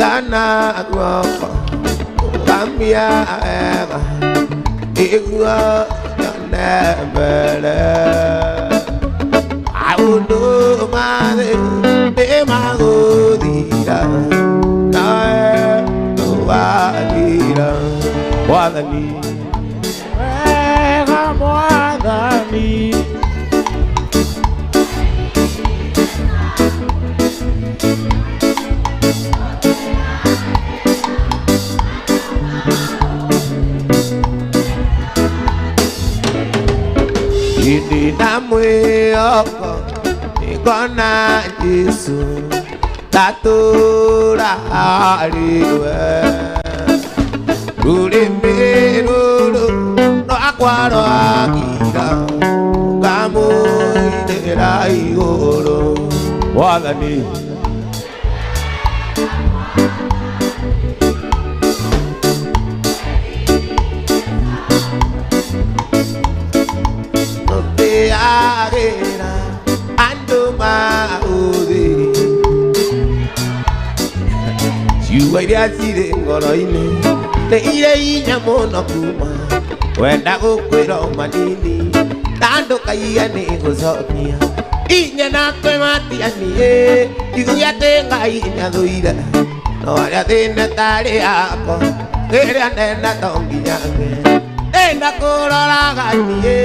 Nyitana guoko Kamia ega Igua Nembele Aundo made Emagodira Nae Nuadira Mwathani Wega Mwathani Ndina mwĩhoko nĩngona Jesũ ndatũra harĩ we rũrĩmĩ rũrũ rwakwa rwagira ngamũinĩra igũrũ Mwathani Agera andũ maũthĩ ciugo iria cirĩ ngoro-inĩ nĩ irĩ hinya mũno kuma wenda gũkwĩra o manini na ndũkaiga nĩ gũcokia inya na kwĩmatianie igue atĩ Ngai nĩathũire no arĩa thĩna tarĩ yakwa rĩrĩa ndenda to nginya ngĩe Enda kũroraga niĩ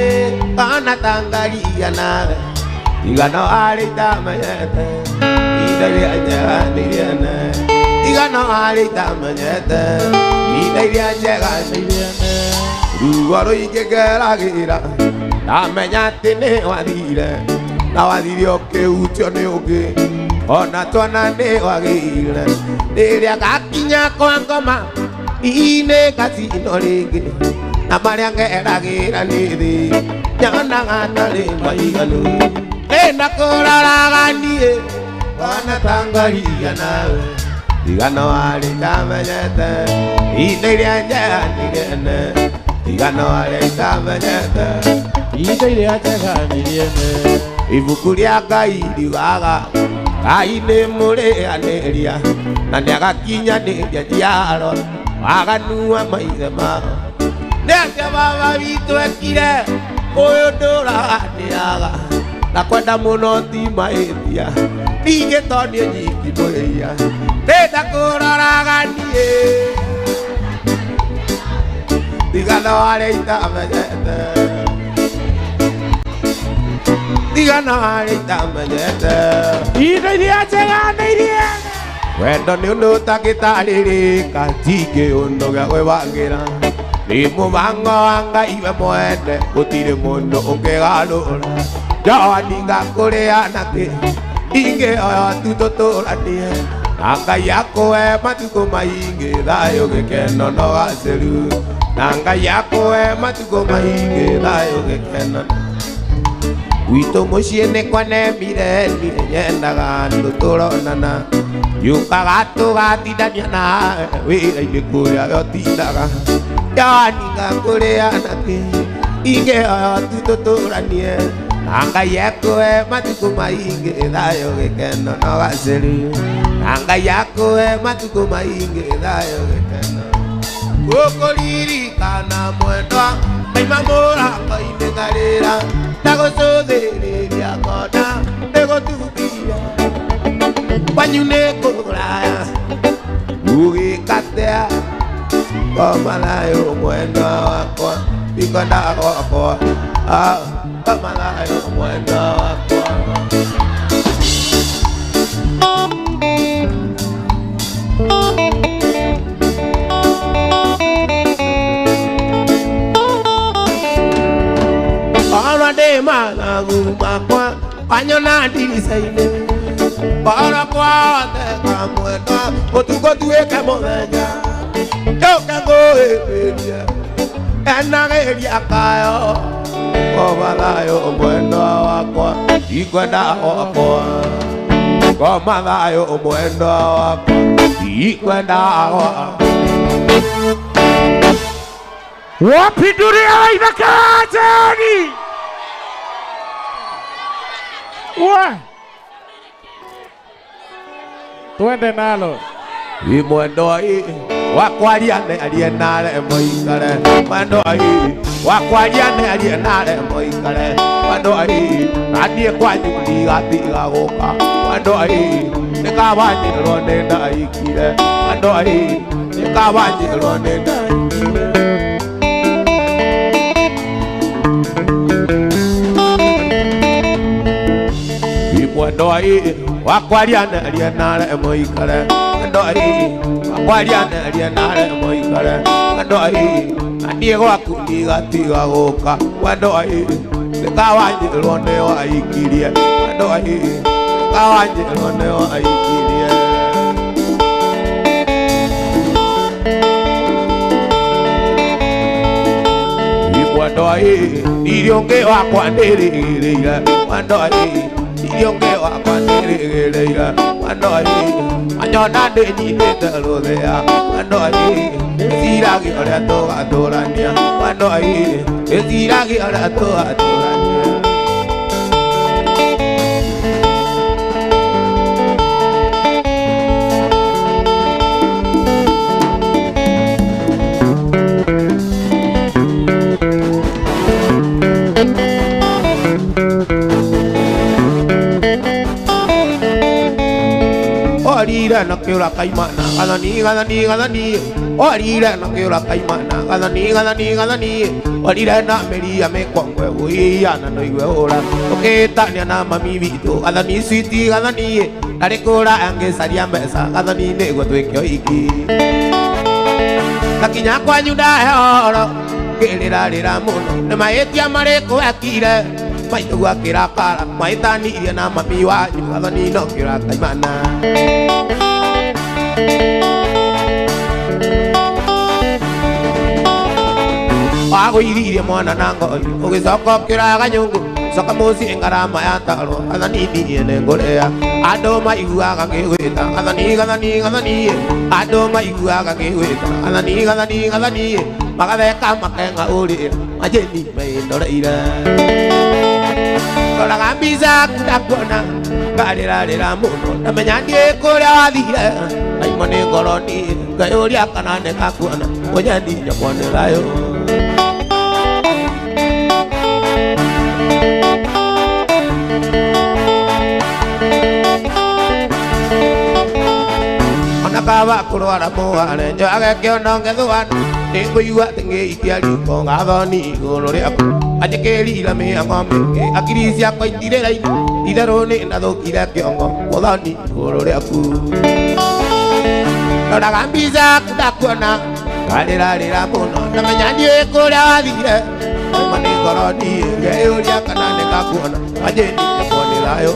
kana ta ngaria nawe Tigano arĩ itamenyete ihinda rĩa njega nĩ rĩene Tigano arĩ itamenyete ihinda rĩa njega nĩ rĩene Ruo rũingĩ ngeragĩra ndamenya atĩ nĩ wathire na wathire ũkĩhutio nĩ ũngĩ ona twana nĩ wagĩire rĩrĩa gakinya kwa ngoma inĩ gacino rĩngĩ na marĩa ngeragĩra nĩ thĩ nyonaga tarĩ maiganu ndĩna kũroraga niĩ ona ta ngaria nawe tigano arĩ itamenyete ihinda iria njega nĩ rĩene tigano arĩ itamenyete ihinda iria njega nĩ rĩene ibuku rĩa Ngai riugaga Ngai nĩ mũrĩanĩria na nĩagakinyanĩria njiaro waganu wa maithe mao nĩ atĩa baba witũ ekire ũyũ ndũraganĩaga na kwenda mũno ti mahĩtia ningĩ to niĩ nyiki mwĩhia ndĩnda kũroraga niĩ tigano arĩa itamenyete tigano arĩa itamenyete ihinda iria njega nĩ iria wendo nĩ ũndũ ũtangĩtarĩrĩka tingĩ ũndũ gĩa gwĩbangĩra nĩ mũbango wa Ngai we mwene gũtirĩ mũndũ ũngĩgarũra Joani ngakũrĩa nakĩ ingĩoya tu tũtũranie na Ngai akũhe matukũ maingĩ thayũ gĩkeno na ũgacĩru na Ngai akũhe matukũ maingĩ thayũ gĩkeno gwitũ mũciĩ nĩ kwanemire niĩ nyendaga andũ tũronana yũkaga tũgatindania nawe wĩra-inĩ kũrĩa we ũtindaga Joani ngakũrĩa nakĩ ingĩoya tu tũtũranie na Ngai akũhe matukũ maingĩ thayũ gĩkeno na ũgacĩru na Ngai akũhe matukũ maingĩ thayũ gĩkeno gũkũririkana mwendwa ndaima mũrango-inĩ ngarĩra ndagũcũthĩrĩria ngona nĩgũtumbia kwanyu nĩ kũraya ũgĩkatea koma thayũ mwendwa wakwa ndikwenda gwakwa koma thayũ mwendwa wakwa Ora ndĩ mathagu makwa wanyona ndirica-inĩ Ora kwahoteka mwendwa ũtukũ tuĩke mũthenya njũke ngũhĩmbĩrie enagĩria kayo koma thayũ mwendwa wakwa ndikwenda gwakwa koma thayũ mwendwa wakwa ndikwenda gwakwa Wapindulia waithaka Joni Wa Twende nalo. Mwendo wakwaria ne arie nare moikare mwendo wakwaria ne arie nare moikare mwendo nanie kwanyu ndigatiga gũka mwendo nĩkabanyĩrwo nĩ ndaikire mwendo nĩkabanyĩrwo nĩ ndaikire. Mwendo wakwaria ne arie nare moikare mwendo wakwaria ne arie nare moikare mwendo naniĩ gwaku ndigatiga gũka mwendo nĩkawanyĩrwo nĩ waikirie mwendo nĩkawanyĩrwo nĩ waikirie. Mwendo irio ũngĩ wakwa ndĩrĩgĩrĩire mwendo irio ũngĩ wakwa ndĩrĩgĩrĩire mwendo anyona ndĩnyitĩte rũthĩa mwendo ĩciragia ũrĩa tũgatũrania mwendo ĩciragia ũrĩa tũgatũrania. Orire na kiura kaimana gathani gathani gathani orire na kiura kaimana gathani gathani gathani orire na mĩri ya mĩkongwe ũiyana no igue ũra ũkĩtania na mami witũ gathani switi gathani arĩ kũra angĩcaria mbeca gathani nĩguo twĩke ũhiki takinya kwanyu ndahoro ngĩrĩrarĩra mũno nĩ mahĩtia marĩkũ ekire maitũguo akĩrakara mahĩtanirie na mami wanyu gathani no kĩũra kaimana. Wagũithirie mwana na ngoi ũgĩcoka ũkĩũraga nyũngũ coka mũciĩ ngarama yatarwo gathani niĩ nĩngũrĩa andũ maiguaga ngĩgwĩta gathani gathani gathani andũ maiguaga ngĩgwĩta gathani gathani gathani magatheka makenga ũrĩa majĩni maindoreire ndoraga mbica ndakuona ngarĩrarĩra mũno ndamenya ndiĩ kũrĩa wathire naimwe nĩ ngoro niĩ ngayũria kana nĩngakuona mũnyendi nyakwa nĩ thayũ. Kaba kũrwara mũhare njoage kĩondo ngethũana nĩngũigua atĩ ngĩikia riko ngathoni igũrũ rĩaku anjĩkĩrire mĩhango mĩingĩ akiri ciakwa itirĩ raini itherũ nĩ ndathũkire kĩongo mũthoni igũrũ rĩaku ndoraga mbica ndakuona ngarĩrarĩra mũno ndamenya ndiũĩ kũrĩa wathire naima nĩ ngoro niĩ ngeyũria kana nĩngakuona anjĩni nyakwa nĩ thayũ.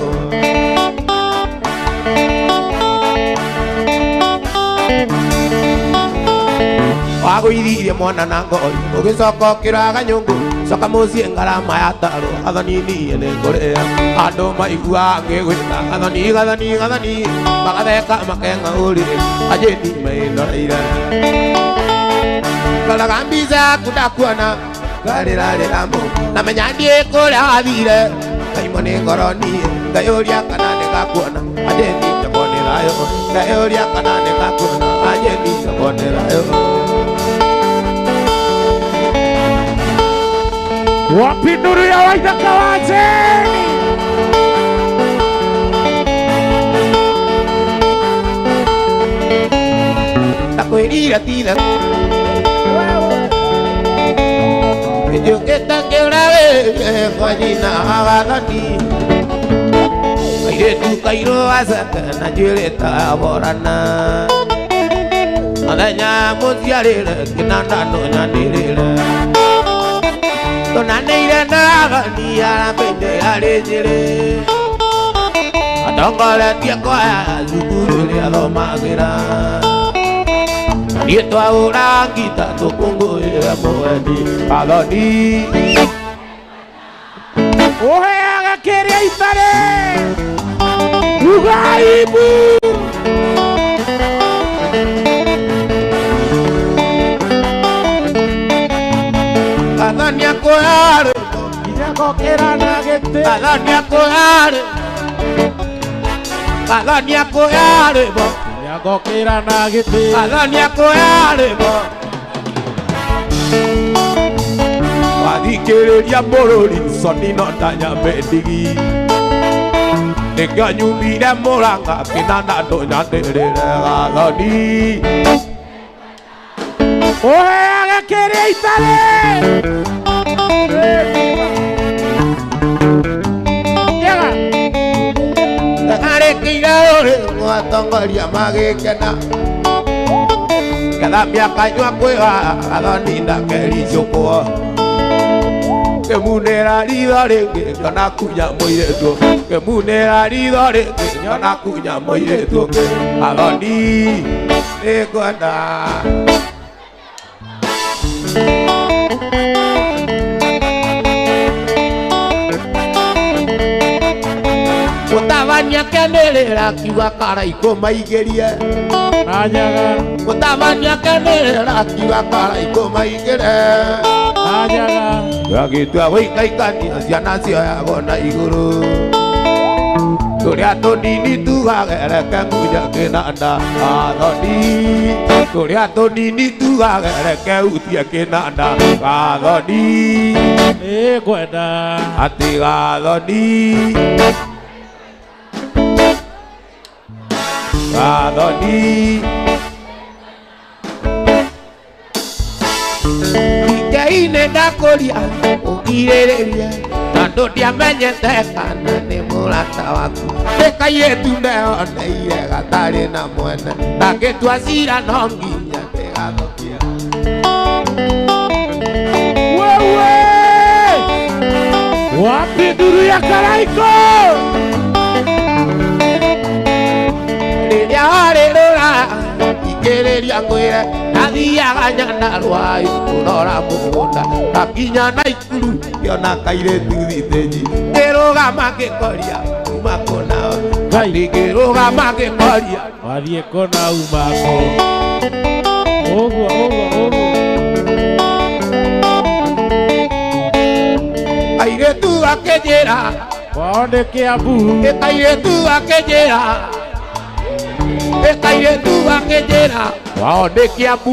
Wagũithirie mwana na ngoi ũgĩcoka ũkĩũraga nyũngũ coka mũciĩ ngarama yatarwo gathani niĩ nĩngũrĩa andũ maiguaga ngĩgwĩta gathani gathani gathani magatheka makenga ũrĩrĩ anjĩni maindoreire ndoraga mbica yaku ndakuona ngarĩrarĩra mũno ndamenya ndiĩ kũrĩa wathire ngaimwo nĩ ngoro niĩ ngayũria kana nĩngakuona anjĩni nyakwa nĩ thayũ ngayũria kana nĩngakuona anjĩni nyakwa nĩ thayũ. Wapi nuru ya Waithaka wa Jeni? Ndakwĩrire tithe njũkĩte ngĩũra wĩre kwa nyina gathani kairĩtu kairũ gaceke na njuĩrĩ ta borana mũthenya mũciarĩre kĩnanda no nyanĩrĩre tũnanĩire na athani arambĩire arĩ njĩrĩ atongoretie kwaya cukuru ĩrĩa thomagĩra niĩ twahũra ngita tũkũngũĩre mũeni gathoni ũheaga kĩrĩa itarĩ ugaibu. Gathoni akũyarĩ Nginya na gĩtĩ gathoni akũyarĩ gathoni akũyarĩ bo Nyangokĩra na gĩtĩ. Gathoni akũyarĩmo wathikĩrĩria bũrũri soni no ndanyambe ndigi nĩkĩo nyumire mũranga kĩnanda ndũnyanĩrĩre gathoni. Ũheage kĩrĩa itarĩ. Njega. Arĩkĩire ũrĩmũ atongoria magĩkena ngĩthambia kanyua kwĩha gathoni ndakericũkwo ngĩmunĩra ritho rĩngĩ ngĩona kunya mũirĩtu ngĩmunĩra ritho rĩngĩ ngĩona kunya mũirĩtu ũngĩ gathoni nĩngwenda. Mũtabania kenĩrĩra akiuga karaikũ maigĩrie. Na nyaga. Mũtabania kenĩrĩra akiuga karaikũ maigĩre. Na nyaga. Agĩtua gũikaikania ciana cioyagwo na igũrũ tũrĩa tũnini tugagereke ngunya kĩnanda gathoni tũrĩa tũnini tugagereke utie kĩnanda gathoni Nĩngwenda. Atĩ gathoni gathoni Ngai ndakũria ũngirĩrĩrie tondũ ndiamenyete kana nĩ mũrata waku nĩ kairĩtu ndeoneire gatarĩ na mwene ndangĩtua cira no nginya ndĩgathũkia. Wewe! Wapi nduru ya Karaiko? Rĩrĩa warĩ rũraya ikĩrĩria ngwĩre ndathiaga Nyandarũa kũrora mũgũnda ngakinya Naikuru ngĩona kairĩtu thitĩnji ngĩrũgama ngĩkoria uma kũna Ngai. ngĩrũgama ngĩkoria Wathiĩ kũna uma kũ? Ũguo ũguo ũguo. Kairĩtu gakĩnjĩra Kwao nĩ Kĩambu. Kairĩtu gakĩnjĩra kairĩtu gakĩnjĩra kwao nĩ Kĩambu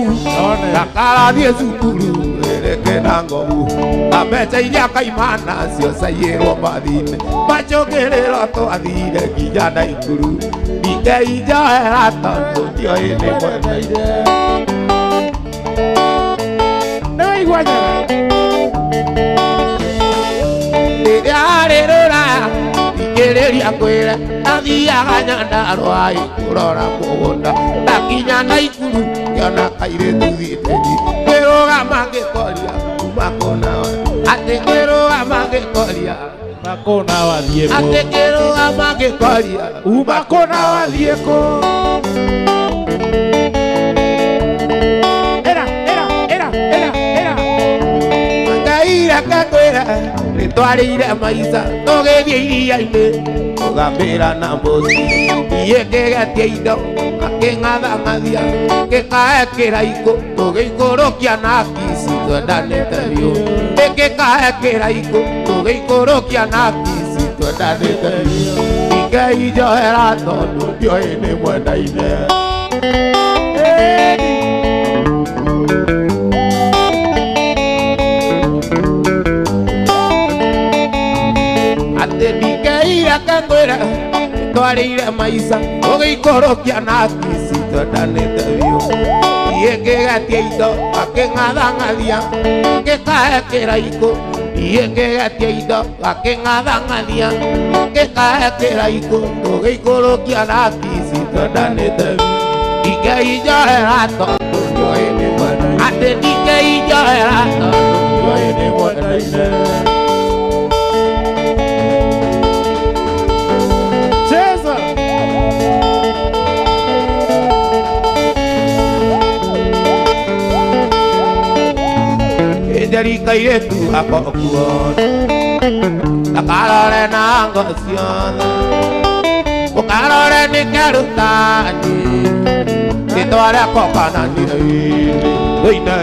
One. gakarathiĩ cukuru ĩrĩkĩ na ngobu na mbeca iria kaima nacio caiyĩrwo mathiinĩ macũngĩrĩro twathire nginya Naikuru ndingeinjoera tondũ ndioĩ nĩ mweneire. Nĩwaigua nyaga? Rĩrĩa arĩ rũraya thikĩrĩria ngwĩre ndathiaga Nyandarũa kũrora mũgũnda ndakinya Naikuru ngĩona kairĩtu thitĩnji ngĩrũgama ngĩkoria kuma kũna atĩ ngĩrũgama ngĩkoria Uma kũna wathiĩ kũ? atĩ ngĩrũgama ngĩkoria Uma kũna wathiĩ kũ? Ĩra, ĩra, ĩra, ĩra, ĩra. Ngai reke ngwĩre nĩtwarĩire maica tũgĩthiĩ iria-inĩ tũgambĩra na mbũci niĩ ngĩgetia indo akĩng'athang'athia ngĩkae kĩraikũ tũgĩikũrũkia na kici twendanĩte biũ ngĩkae kĩraikũ tũgĩikũrũkia na kici twendanĩte biũ ndingeinjoera tondũ ndioĩ nĩ mwendaine. Ĩni. Atĩ ndingĩireke ngwĩre nĩtwarĩire maica tũgĩikũrũkia na kici twendanĩte biũ niĩ ngĩgetia indo akĩng'athang'athia ngĩkae kĩraikũ niĩ ngĩgetia indo akĩng'athang'athia ngĩkae kĩraikũ tũgĩikũrũkia na kici twendanĩte biũ ndingĩinjoera tondũ ndioĩ nĩ mwena atĩ ndingĩinjoera tondũ ndioĩ nĩ mwenaine. Cheza. Njeri kairĩtu gakokuo gakarore na ngo ciothe ũkarore nĩ kerutani rĩtwa rĩako kana nĩ thĩinĩ.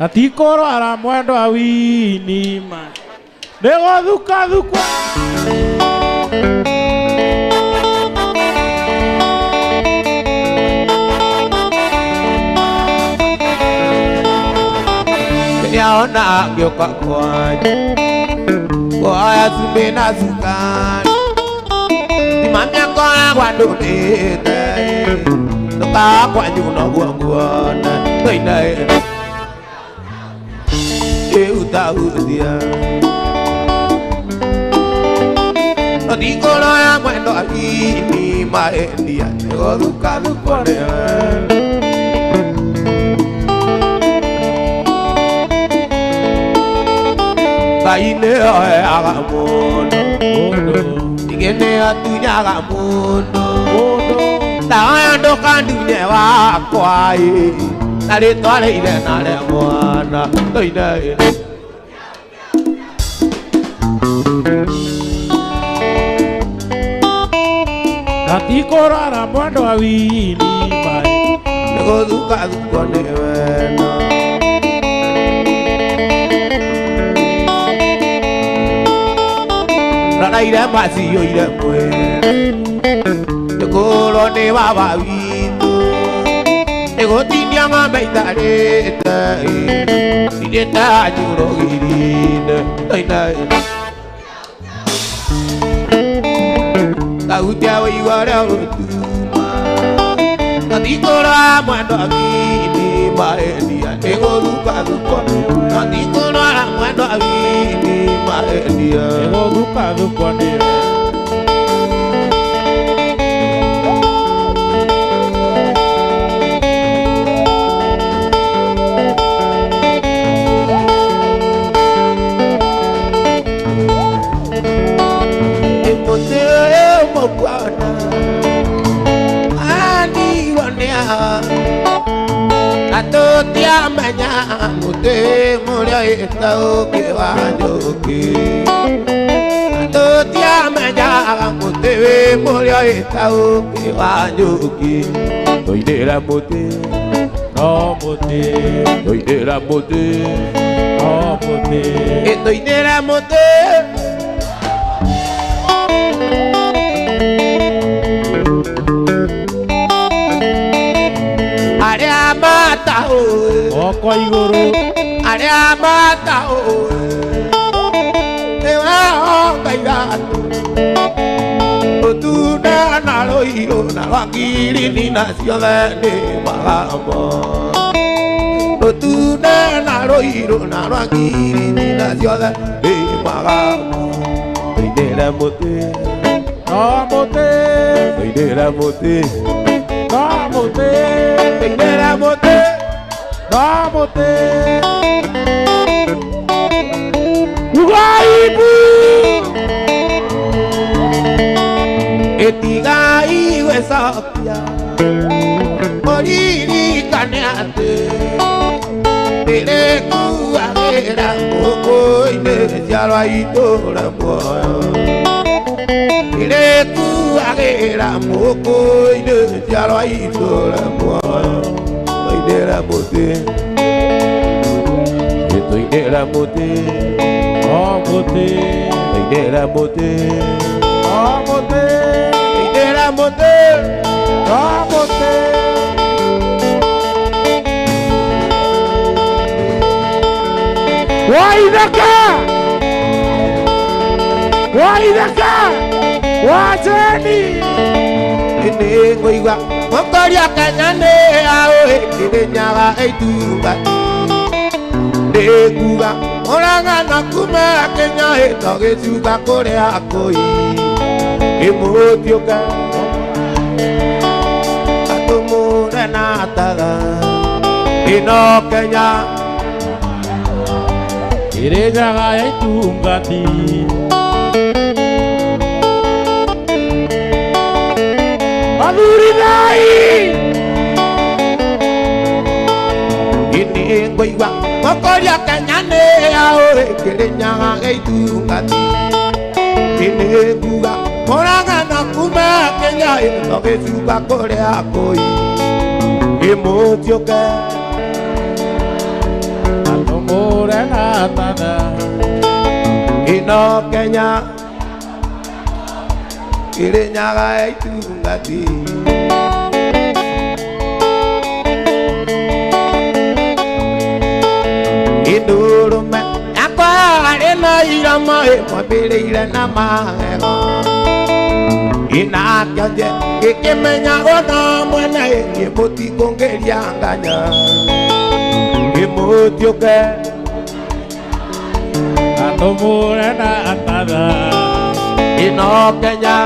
Na ti kũrwara mwendwa wini ma. Nĩ gũthukathukwo. Nĩaona ngĩũka kwanyu kuoya cumbĩ na cukari timamia ngoragwo ndũmĩte ndũka kwanyu noguo nguona tũine ĩutahutia Ndigũroya mwendo anini maendia nĩgũthukathukwo nĩwe. Ngai nĩoeaga mũndũ Mũndũ. Ningĩ nĩatunyaga mũndũ Mũndũ. Ndaoya ndũkandunye wakwa ĩ na rĩtwa rĩire na rĩa mwana tũine. Na ti kũrora mwendwa wini maĩ. Nĩgũthukathukwo nĩ wendo. Rora irema ciyũire mwĩrĩ nĩkũrwo nĩ baba witũ nĩgũtinia ng'ombe itarĩte irĩte nyũrũgirine tũine kahutia wĩigua ũrĩa ũtuma Natikũrora mwendwa wini maendia nĩgũthukathukwo Natikũrora mwendwa wini maendia Nĩ gũthukathukwo nĩwe. Mũtĩ mũkuona andirwo nĩ atũtiamenya mũtĩ mũrĩa ĩtaũkĩ wa njũkĩ atũtiamenya mũtĩ mũrĩa ĩtaũkĩ wa njũkĩ tũinĩra mũtĩ No mũtĩ. Tũinĩra mũtĩ. No mũtĩ. Tũinĩra mũtĩ. Arĩa mataũĩ Moko igũrũ. Arĩa mataũĩ nĩwahonga ithatũ ũtune na rũirũ na rwa ngirini na ciothe nĩ magambo ũtune na rũirũ na rwa ngirini na ciothe nĩ magambo tũinĩre mũtĩ. No mũtĩ. Tũinĩre mũtĩ. No mũtĩ. Tũinĩre mũtĩ. No mũtĩ. Ugaibu. Ĩtigai gwĩcokia mũririkane atĩ ndĩrĩkuagĩra ngũkũ-inĩ ciarwa itũũra muoyo ndĩrĩkuagĩra ngũkũ-inĩ ciarwa itũũra muoyo tũinĩre mũtĩ tũinĩre mũtĩ. No mũtĩ. Tũinĩre mũtĩ. No mũtĩ. Tũinĩre mũtĩ. No mũtĩ. Waithaka. Waithaka. Wacheni. Nĩ ngũigua mũkoria Kenya nĩ aũĩ Kĩrĩnyaga ĩtungati nĩ nguga mũrang'ana kuma Kenya ĩto gĩcuka kũrĩa kũi ĩmũtiũke atũmũre na taga ĩno Kenya Kĩrĩnyaga ya itungati. Athuri thai. Nĩ ngũigua mũkoria Kenya nĩ aũĩ Kĩrĩnyaga ĩtungati nĩ nguga mũrang'ana kuma Kenya ĩto gĩcuka kũrĩa kũi ĩmũtiũke Atũmũre na tatha ĩno Ino Kenya Kirinyaga itungati Indurume yakwa arĩ na irama ĩmwambĩrĩire na magego Inakĩonje gĩkĩmenyagwo na mwene gĩmũtikũngĩria nganya Gĩmũtiũke Atumure na atada Ino Kenya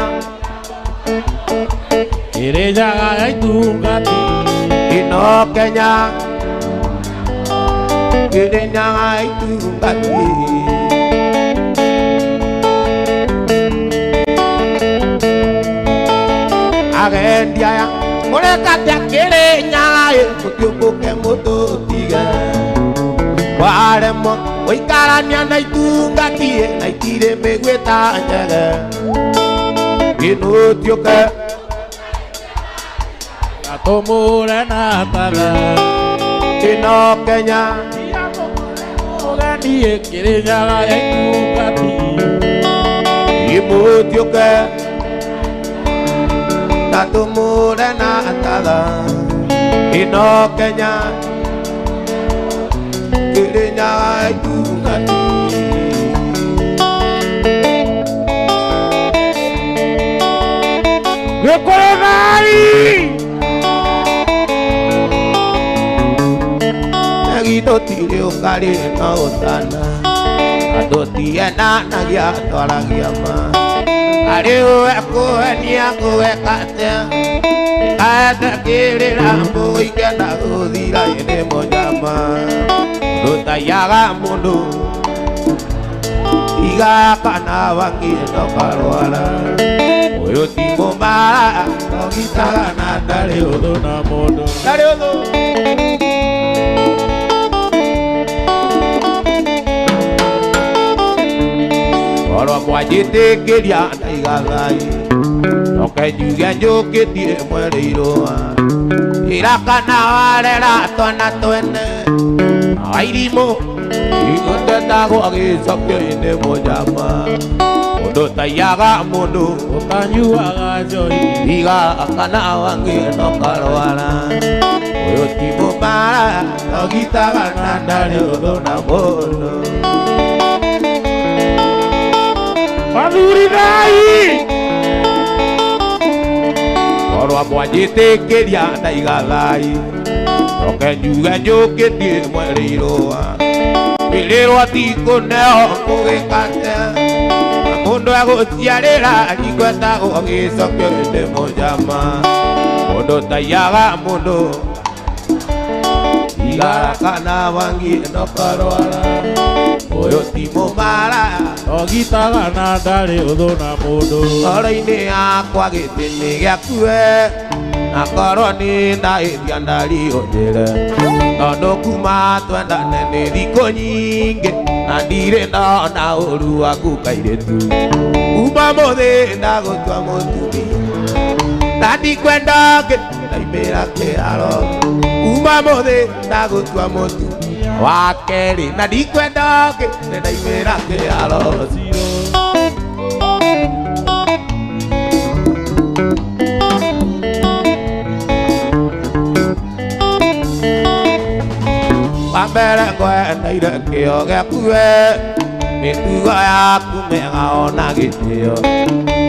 Kirinyaga itungati Ino Kenya Kirinyaga itungati Agendi aya mũreka atĩa Kĩrĩnyaga mũtiũmbũke mũtũtige Waremwo gũikarania na itungati na itirĩ mĩguĩ ta njege Gĩnũtiũke Atumure na atada Ino Kenya Ũgeni Kĩrĩnyaga itungati Gĩmũtiũke Tatumure na atada Ino Kenya Kirinyaga itungati Gĩkũyũ thai Gĩtũtirĩ ũkarĩ na ũtana Andũ tienanagia twaragia ma Arĩ we kũhenia ngũgeka atĩa Kaete kĩrĩra mũikenda gũthira ĩnĩ mũnyama Ndũtaiyaga mũndũ Iga kana wangi ndokarwara Ũyũ ti mũmara Ndogitaga na ndarĩ ũthũ na mũndũ Ndarĩ ũthũ Oro mwanjĩtĩkĩria ndaiga thai Noke njuge njũkĩtie mwerĩirwo Ĩra kana warera twana twene Wairimũ igũtetagwo gĩcokio-inĩ mũnyama Mũndũ taiyaga mũndũ Ũtanyuaga njohi Iga kana wangi ndokarwara Ũyũ ti mũmara ndogitaga na ndarĩ ũthũ na mũndũ Athuri thai Oro mwanjĩtĩkĩria ndaiga thai Noke njuge njũkĩtie mwerĩirwo Kĩrĩrwo ti kũneo mũgĩka atĩa Mũndũ egũciarĩra ningwetagwo gĩcokio ĩndĩ mũnyama Mũndũ taiyaga mũndũ Igara kana wangi ndokarwara Ũyũ ti mũmara Ndogitaga na ndarĩ ũthũ na mũndũ Ngoro-inĩ yakwa gĩtĩ nĩ gĩaku we Na korwo nĩ ndahĩtia ndariũnjĩre Tondũ kuma twendane nĩ thikũ nyingĩ Na ndirĩ ndona ũru waku kairĩtu Kuma mũthĩ ndagũtua mũtumia Na ndikwenda ũngĩ ndaimĩra kĩharo Kuma mũthĩ ndagũtua mũtumia wa kerĩ Na ndikwenda ũngĩ ndaimĩra kĩharo Wambere ngwendeire kĩo gĩaku we Mĩtugo yaku mĩega ona gĩtĩo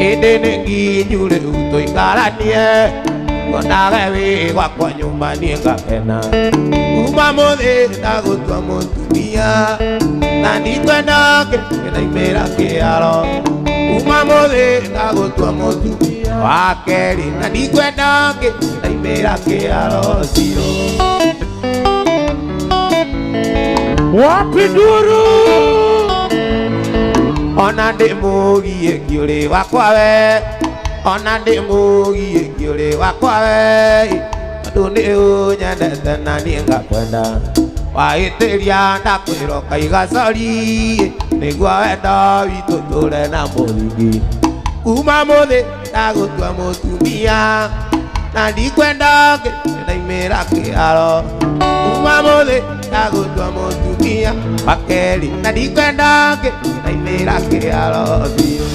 Ĩndĩ nĩ nginyu rĩu tũikaranie Ngonage wĩ gwakwa nyũmba niĩ ngakena Kuma mũthĩ ndagũtua mũtumia Na ndikwenda ũngĩ ndaimĩra kĩharo Kuma mũthĩ ndagũtua mũtumia wa kerĩ Na ndikwenda ũngĩ ndaimĩra kĩharo ũcio Wapi nduru Ona ndĩ mũgiĩ ngĩũrĩ wakwa we Ona ndĩ mũgiĩ ngĩũrĩ wakwa we Tondũ nĩ ũnyendete na niĩ ngakwenda Wahĩtĩria ndakwĩra ũkaiga sori Nĩguo wendo witũ tũre na mũthingi Kuma mũthĩ ndagũtua mũtumia Na ndikwenda ũngĩ ndaimĩra kĩharo kuma mũthĩ ndagũtua mũtumia wa kerĩ na ndikwenda ũngĩ ndaimĩra kĩharo biũ.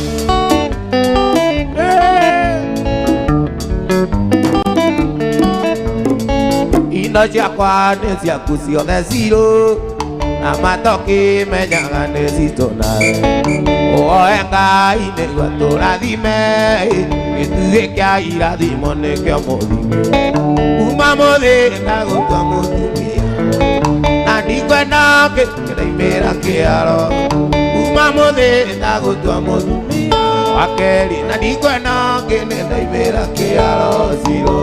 Indo ciakwa nĩ ciaku ciothe cirũ na matokĩmenyaga nĩ citũ nawe ũhoe Ngai nĩguo tũrathime gĩtugĩ kĩa irathimo nĩkĩo mũthingi kuma mũthĩ ndagũtua mũtumia na ndikwenda ũngĩ ndaimĩra kĩharo kuma mũthĩ ndagũtua mũtumia wa kerĩ na ndikwenda ũngĩ ndaimĩra kĩharo cirũ.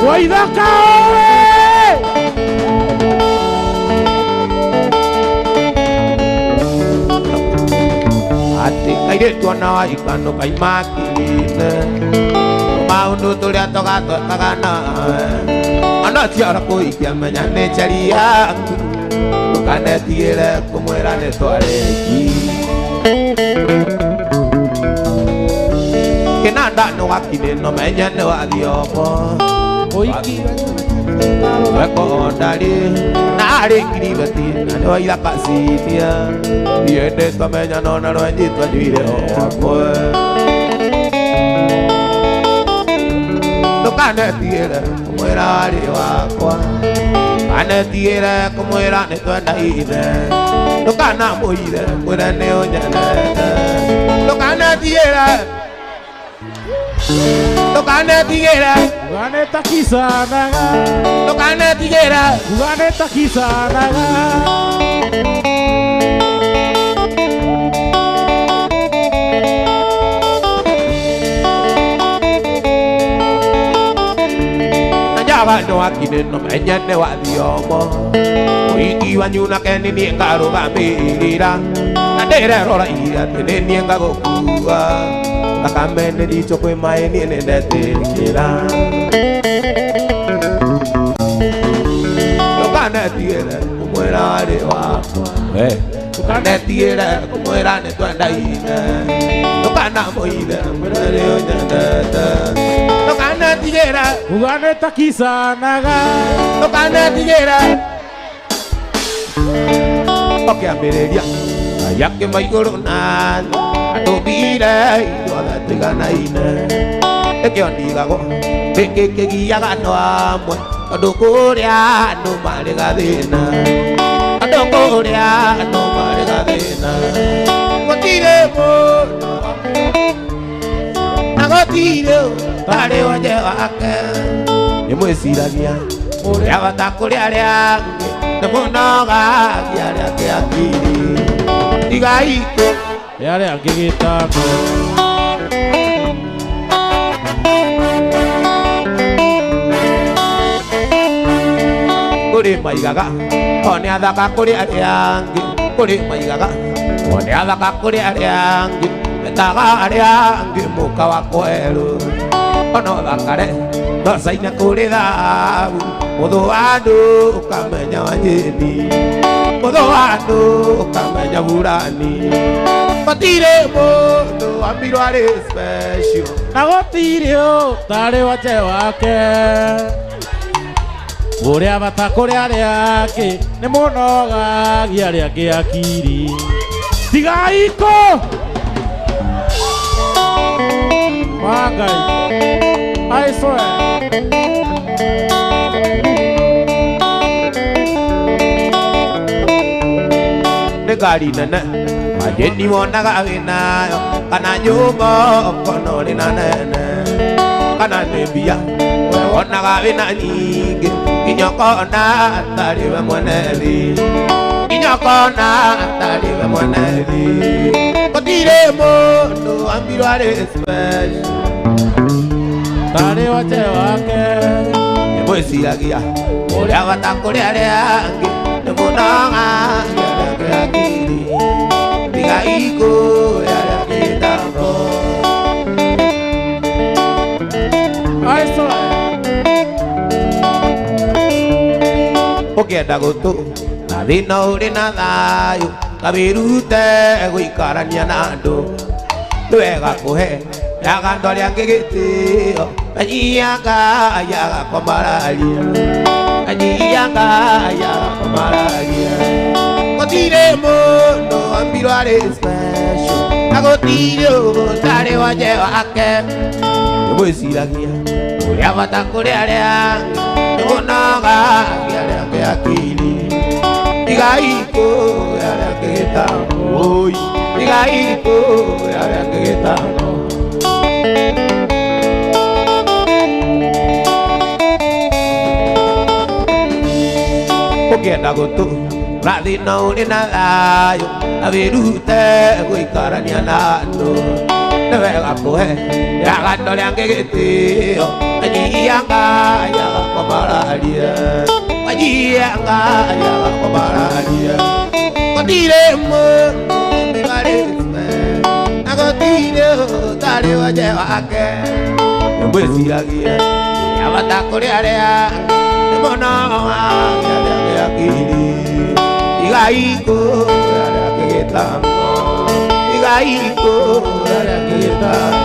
Waithaka oe! Atĩ kairĩtu ona waikano kaimakirĩte maũndũ tũrĩa tũgatwekaga nawe ona tiara kũikia menya nĩ njeri yaku ndũkanetigĩre kũmwĩra nĩ twarĩki kĩnanda nĩ wakinĩ no menye nĩ wathiomo Oiki wekondari narĩ kiribeti na nĩ waithaka cinia ndiende twamenya no na rwenji twanyuire o wakwe ndũkanetigĩre kũmwĩra warĩ wakwa ndũkanetigĩre kũmwĩra nĩ twendaine ndũkanamũithe mwĩre nĩ ũnyenete ndũkanetigĩre ndũkanetigĩre Ndũkanetakisanaga ndũkanetigĩre Ndũkanetakisanaga na njaga nĩ wakinĩ no menye nĩ wathiomo mũhiki wanyu nake nĩ niĩ ngarũgamĩrĩra na ndĩrerora iria atĩ nĩ niĩ ngagũkua thakame nĩ nditũ kwĩ maĩ niĩ nĩ ndetĩkĩra ndũkanetigĩre kũmwĩra warĩ wakwa ndũkanetigĩre kũmwĩra nĩ twendaine ndũkanamũithe mwĩre nĩ ũnyendete ndũkanetigĩre Ndũkanetakisanaga ndũkanetigĩre ũkĩambĩrĩria Ngai akĩma igũrũ na thĩ atũmbire ithuothe tũiganaine nĩkĩo ndigagwo nĩkĩ kĩgiaga andũ amwe tondũ kũrĩa andũ marĩ gathĩna andũ kũrĩa andũ marĩ gathĩna gũtirĩ mũndũ na gũtirĩ ũtarĩ wonje wake nĩ mwĩciragia ũrĩa bata kũrĩ arĩa angĩ nĩ mũnogagia arĩa angĩ akiri tigai kũ Arĩa angĩ gĩtano kũrĩ maigaga o nĩ athaka kũrĩ arĩa angĩ kũrĩ maigaga o nĩ athaka kũrĩ arĩa angĩ metaga arĩa angĩ mũka wa kwerũ ona ũthakare no caina kũrĩ thahabu mũthũ wa andũ ũkamenya wanjĩni mũthũ wa andũ ũkamenya burani gũtirĩ mũndũ ambirwo arĩ special na gũtirĩ ũtarĩ wanje wake ũrĩa bata kũrĩ arĩa angĩ nĩ mũnogagia arĩa angĩ akiri tigai kũ wa Ngai I swear nĩ ngari nene majeni wonaga wĩnayo kana nyũmba ũkona ũrĩ na nene kana nĩ mbia we wonaga wĩna nyingĩ nginya ũkona atarĩ we mwene thĩ nginya ũkona atarĩ we mwene thĩ gũtirĩ mũndũ ambirwo arĩ special tarĩ wanje wake nĩ mwĩciragia ũrĩa bata kũrĩ arĩa angĩ nĩ mũnogagia arĩa angĩ akiri tigai kũrĩ arĩa gĩtano I swear ũkĩenda gũtũ na Thĩna ũrĩ na thayũ kawĩrute gũikarania na andũ nĩ wega kũhe yaga andũ arĩa angĩ gĩtĩo manyianga yaga kũmararia manyianga yaga kũmararia gũtirĩ mũndũ wambirwo arĩ special na gũtirĩ ũtarĩ wanje wake nĩmwĩciragia ũrĩa bata kũrĩ arĩa angĩ nĩmũnogagia arĩa angĩ akili tigai kũhe arĩa angĩ gĩtamo oi tigai kũhe arĩa angĩ gĩtamo ũkĩenda gũtũra thĩna ũrĩ na thayũ na wĩrute gũikarania na andũ nĩ wega kũhe yaga andũ arĩa angĩ gĩtĩo manyianga yaga kũmararia manyianga yaga kũmararia gũtirĩ mũndũ ũmbiarĩ na gũtirĩ ũtarĩ wanje wake nĩmwĩciragia ya bata kũrĩ arĩa angĩ nĩmũnogagia arĩa angĩ akili tigai kũhe arĩa angĩ gĩtamo tigai kũhe arĩa angĩ gĩtamo.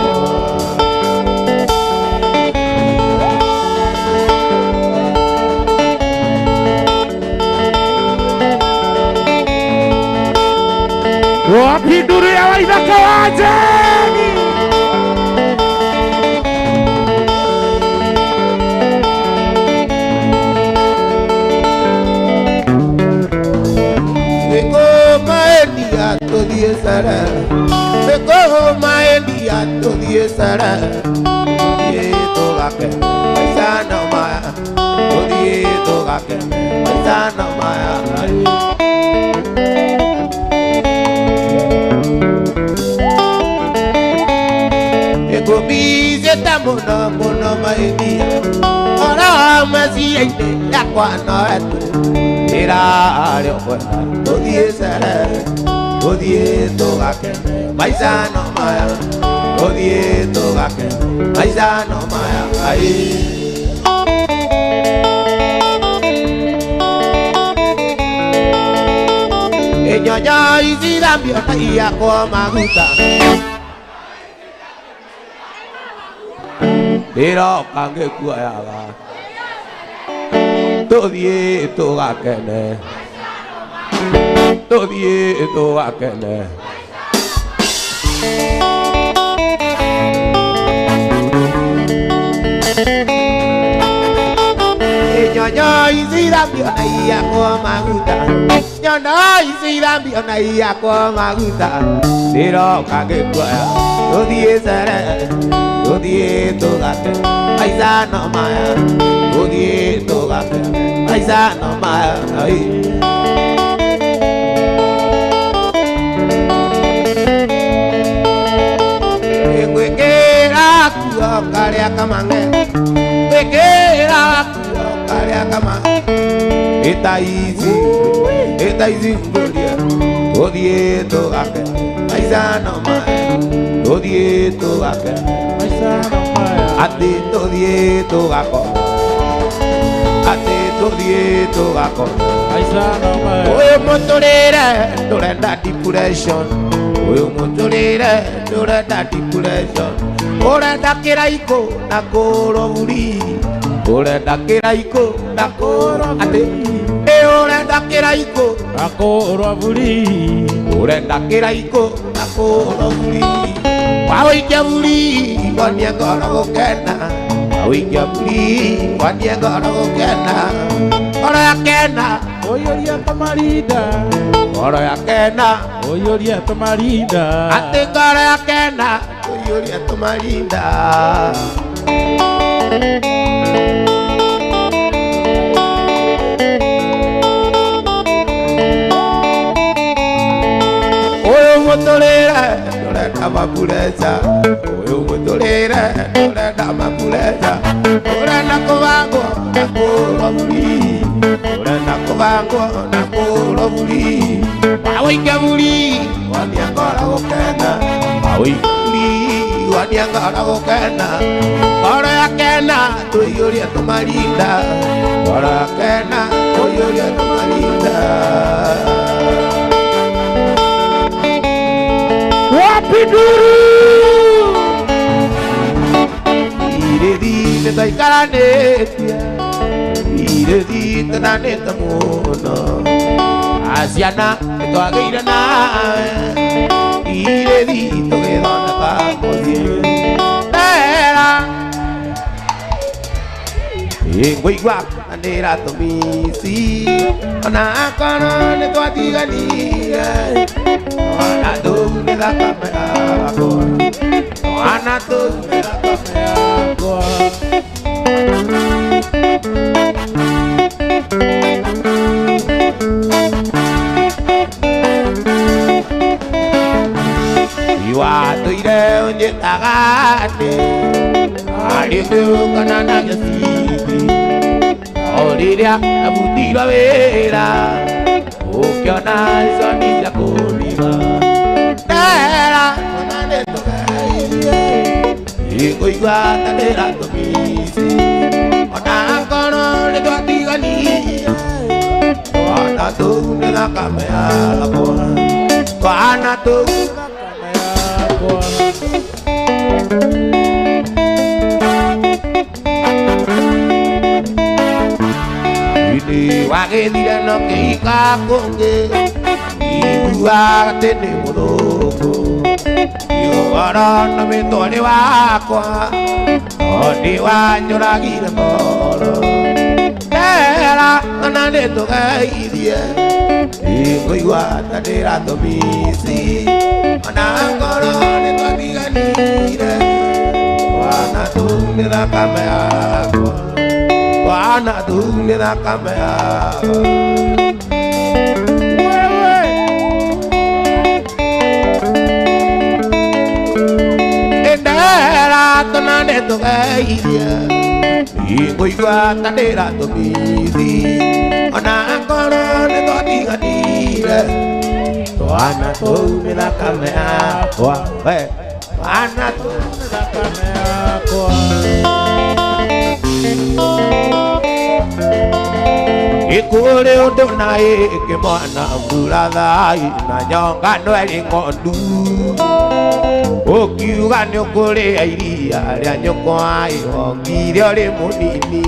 Wapi nduru ya Waithaka wa Jeni? Wĩkũmaendia tũthiĩ cara wĩkũmaendia tũthiĩ cara tũthiĩ tũgake maica no maya tũthiĩ tũgake maica no maya. Ngũmicĩte mũno mũno mainia oro meciria-inĩ yakwa no etu ndĩrarĩ kwenda tũthiĩ cere tũthiĩ tũgake maica no maya tũthiĩ tũgake maica no maya ai. Inyonyo ici thambio na iyakwo maguta ndĩroka ngĩkuoyaga tũthiĩ tũgakene tũthiĩ tũgakene. Inyonyo ici thambio na iyakwo maguta nyono ici thambio na iyakwo maguta ndĩroka ngĩkuoyaga tũthiĩ cere tũthiĩ tũgake maica no maya tũthiĩ tũgake maica no maya ai. Ngwĩkĩra kuo karĩa kamange ngwĩkĩra kuo karĩa kamange ĩta ici ngũrie tũthiĩ tũgake maica no maya tũthiĩ tũgake atĩ tũthiĩ tũgako atĩ tũthiĩ tũgako ũyũ mũtũrĩre ndũrenda depression ũyũ mũtũrĩre ndũrenda depression ũrenda kĩraikũ na kũroburi ũrenda kĩraikũ na atĩ ĩ ũrenda kĩraikũ na kũroburi ũrenda kĩraikũ na kũroburi wawĩikia buri wonie ngoro gũkena wawĩikia buri wonie ngoro gũkena ngoro yakena ũiyũrie tũmarinda ngoro yakena ũiyũrie tũmarinda atĩ ngoro yakena ũiyũrie tũmarinda. Ũyũ mũtũrĩre ndũrenda mabureca ũyũ mũtũrĩre ndũrenda mabureca ũrenda kũbangwo na kũrwo buri ũrenda kũbangwo na kũrwo buri wawĩikia buri wonie ngoro gũkena wawĩikia buri wonie ngoro gũkena ngoro yakena tũiyũrie tũmarinda ngoro yakena tũiyũrie tũmarinda. Wapi nduru Irĩthi nĩtwaikaranĩtie Irĩthi tũnanĩte mũno Aciana nĩtwagĩire nawe Irĩthi tũgĩthondeka mũciĩ Ndera Ngũigua nĩra tũmici Ona akorwo nĩtwatiganire Twana tũu nĩ thakame yakwa Twana tũu nĩ thakame yakwa Iwatũire ũnjĩtaga atĩ arĩ kũũngana na gĩcibi O rĩrĩa ndabutirwo wĩra ũkĩona iconi cia kũriga Ndera ona nĩtũgeithie Ngũigua ta ndĩratũmici Ona akorwo nĩtwatiganire Twana tũu nĩ thakame yakwa Twana tũu nĩ thakame yakwa Wagĩthire no kĩhika kũngĩ Igua atĩ nĩ mũthũngũ Ũhoro na mĩtwarĩ wakwa O nĩ wanjũragire ngoro Ndera ona nĩtũgeithie Ngũigua ta ndĩratũmici Ona ngoro nĩtwatiganire Twana tũu nĩ thakame yakwa Twana tũu nĩ thakame yakwa Wewe Ndera tũna nĩtũgeithie Ngũigua ta ndĩratũmithi Ona akorwo nĩtwatiganire Twana tũu nĩ thakame yakwa Twana tũu nĩ thakame yakwa Ikũrĩ ũndũ na ĩngĩ mwana mbura thai na nyonga no ĩrĩ ng'ondu Ũkiuga nĩ ũkũrĩa iria rĩa nyũkwa wongire ũrĩ mũnini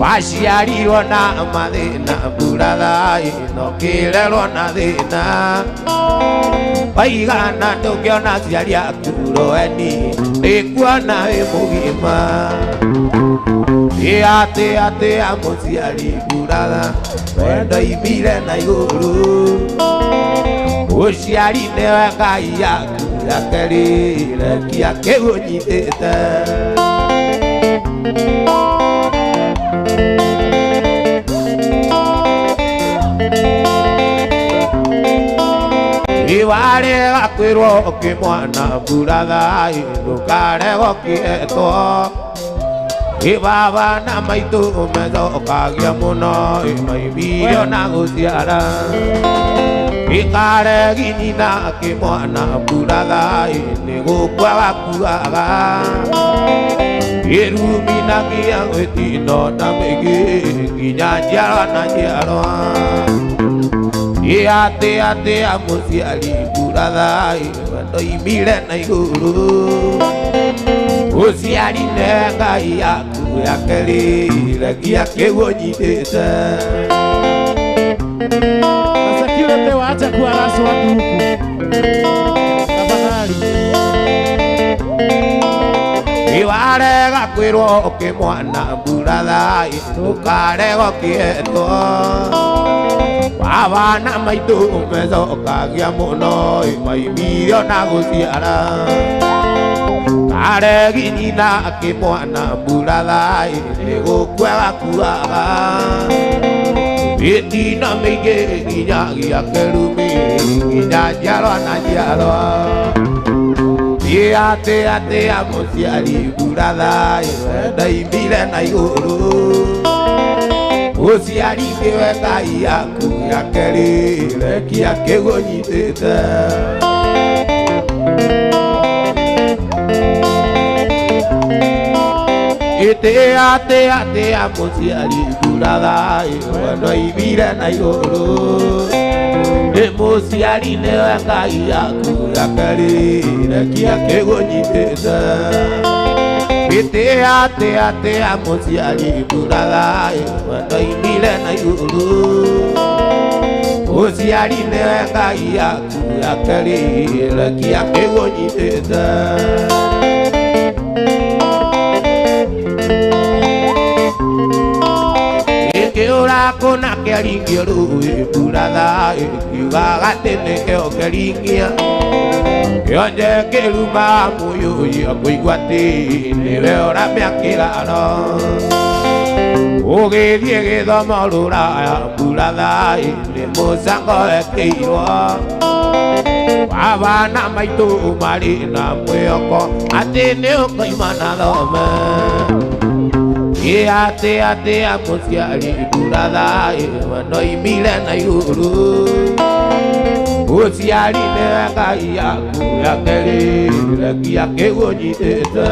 Waciarirwo na mathĩna mbura thai na ũkĩrerwo na thĩna Waigana ndũngĩona aciari aku rweni nĩkuona wĩ mũgima Atĩ atĩ a mũciari mburaga wendo imire na igũrũ Ũciari nĩwe Ngai yaku ya kerĩ rekia kĩu ũnyitĩte Iwarega kwĩrwo kĩmwana mbura thai ndũkarega ũkĩetwo Ibaba na maitũ mecokagia mũno maimire ona gũciara Ikaregi nyina kĩmwana mbura thai nĩ gũkua gakuaga Ĩruminagia gwĩtino na mĩingĩ nginya njiarwa na njiarwa Atĩ atĩ a mũciari mbura thai ndoimire na igũrũ Ũciari nĩ Ngai yaku ya kerĩ rekia kĩu ũnyitĩte Security waacha kuharass watu huku tafadhali. Iwarega kwĩrwo kĩmwana mbura thai ndũkarega ũkĩetwo Baba na maitũ mecokagia mũno maimire ona gũciara Karegi nyina kĩmwana mbura thai nĩ gũkua gakuaga Mĩtino mĩingĩ nginyagia kĩrumi nginya njiarwa na njiarwa Atĩ atĩ a mũciari mbura thai ndoimire na igũrũ Ũciari nĩwe Ngai yaku ya kerĩ rekia kĩu ũnyitĩte Gĩtĩa tĩa tĩa mũciari mbura thayũ wendoimire na igũrũ. Nĩ mũciari nĩwe Ngai yaku ya kerĩ rekia kĩgũnyitĩte. Gĩtĩa tĩa tĩa mũciari mbura thayũ wendoimire na igũrũ. Mũciari nĩwe Ngai yaku ya kerĩ rekia kĩgũnyitĩte. Gĩkĩũra kũna kĩaringio rũĩ mbura thayũ kiugaga atĩ nĩkĩo kĩringia. Kĩonje kĩruma mũyũyĩ akũigua atĩ nĩwe ũramĩakĩraro. Ũgĩthiĩ gĩthomo rũraya mbura thayũ nĩ mũcango wekĩirwo. Baba na maitũ marĩ na mwĩhoko atĩ nĩ ũkoima na thome. Ĩ atĩ atĩa mũciari mbura thayũ wenoimire na igũrũ. Mũciari nĩwe Ngai yaku ya kerĩ rekia kĩgũnyitĩte.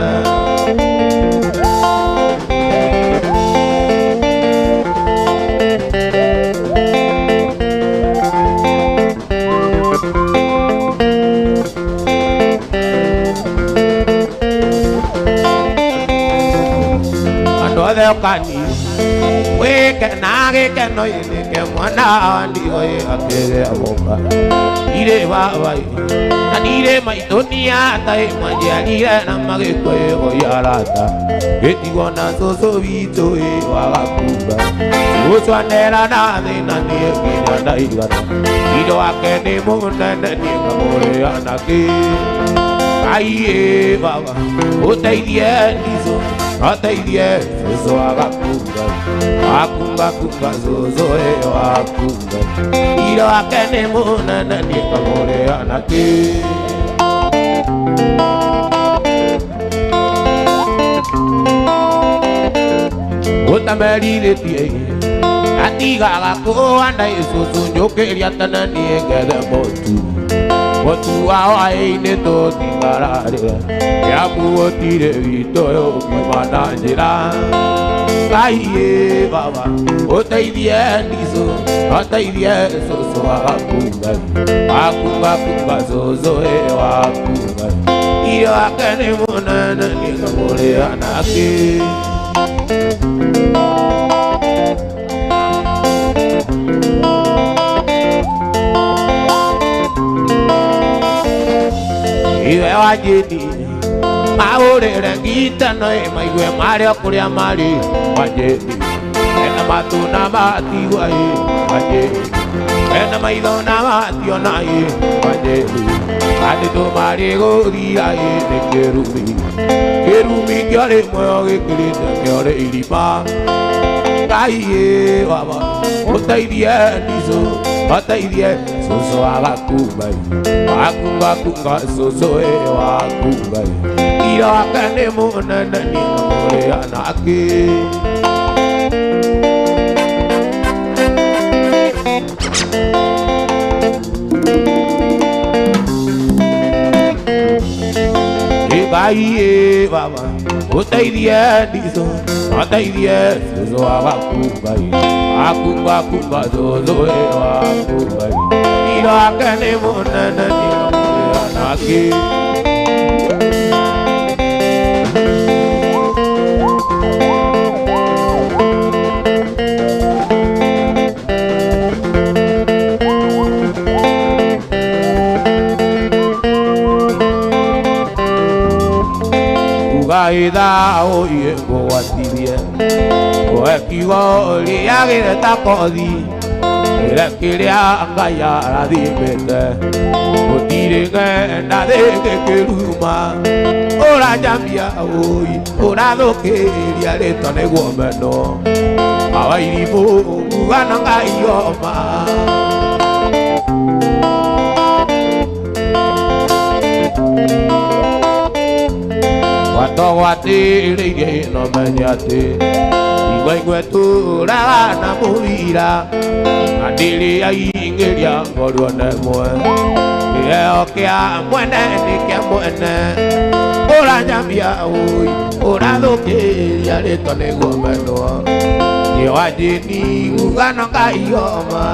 Andũ othe ũkani wĩke na gĩkeno-inĩ kĩa mwana wa ndigwa ĩ akĩgĩa mũka. Ndirĩ baba ĩ na ndirĩ maitũ nĩ ata ĩ mwanjiarire na magĩkua ĩ oi arata. Gĩtigwo na cũcũ witũ ĩ wagakumba. Cũcũ anera na thĩna niĩ nginya ndaigana. Indo wake nĩ mũnene niĩ ngamũrĩa nakĩ. Ngai ĩ baba ũteithie ndicũ ateithie cũcũ agakunga. Akunga kunga cũcũ ĩ akunga. Indo wake nĩ mũnene niĩ ngamũrĩa nakĩ. Ũtamerirĩtie atigaga kũhanda icũcũ njũkĩria tene niĩ ngethe mũtu. Mũtu wa hwaĩ-inĩ tũtikararĩre kĩamu gũtirĩ witũ ũkiuma na njĩra. Ngai ĩ baba ũteithie ndicũ ũteithie cũcũ agakunga. Akunga kunga cũcũ ĩ wakunga. Irio wake nĩ mũnene niĩ ngamũrĩa nakĩ. Iwe wajini mahũrĩre ngitano ĩ maigue marĩ o kũrĩa marĩ wajini. Mena matũ na matigua ĩ wajini. Mena maitho na mationa ĩ wajini. Andũ marĩ gũthira ĩ nĩ kĩrumi. Kĩrumi kĩarĩ muoyo gĩkĩrĩte kĩorĩ irima. Ngai ĩ baba ũteithie ndicũ ũteithie cũcũ agakumba ĩ. Akunga kunga cũcũ ĩ wakunga ĩ. Irio wake nĩ mũnene niĩ ngamũrĩa nakĩ. Ngai ĩ baba ũteithie ndicũ ũteithie cũcũ agakunga ĩ. Akunga kunga cũcũ ĩ wakunga ĩ. Irio wake nĩ mũnene niĩ ngamũrĩa nakĩ. Uga ithaa ĩ ngũgwatithie. We kiugo rĩagĩre ta kothi rĩrĩa kĩrĩa Ngai arathimĩte. Gũtirĩ ng'enda thĩngĩkĩruma. Ũranjambia ũi ũrathũkĩria rĩtwa nĩguo meno. Awairimũ nguga na Ngai oma. Watogwatĩrĩirie no menye atĩ igwa igwe tũraga na mũbira na ndĩrĩ aingĩria ngorwo na ĩmwe. Kĩheo kĩa mwene nĩ kĩa mwene. Ũra Ũranyambia ũi ũrathũkĩria rĩtwa nĩguo mendwo nĩwajĩni ngugano ngaioma.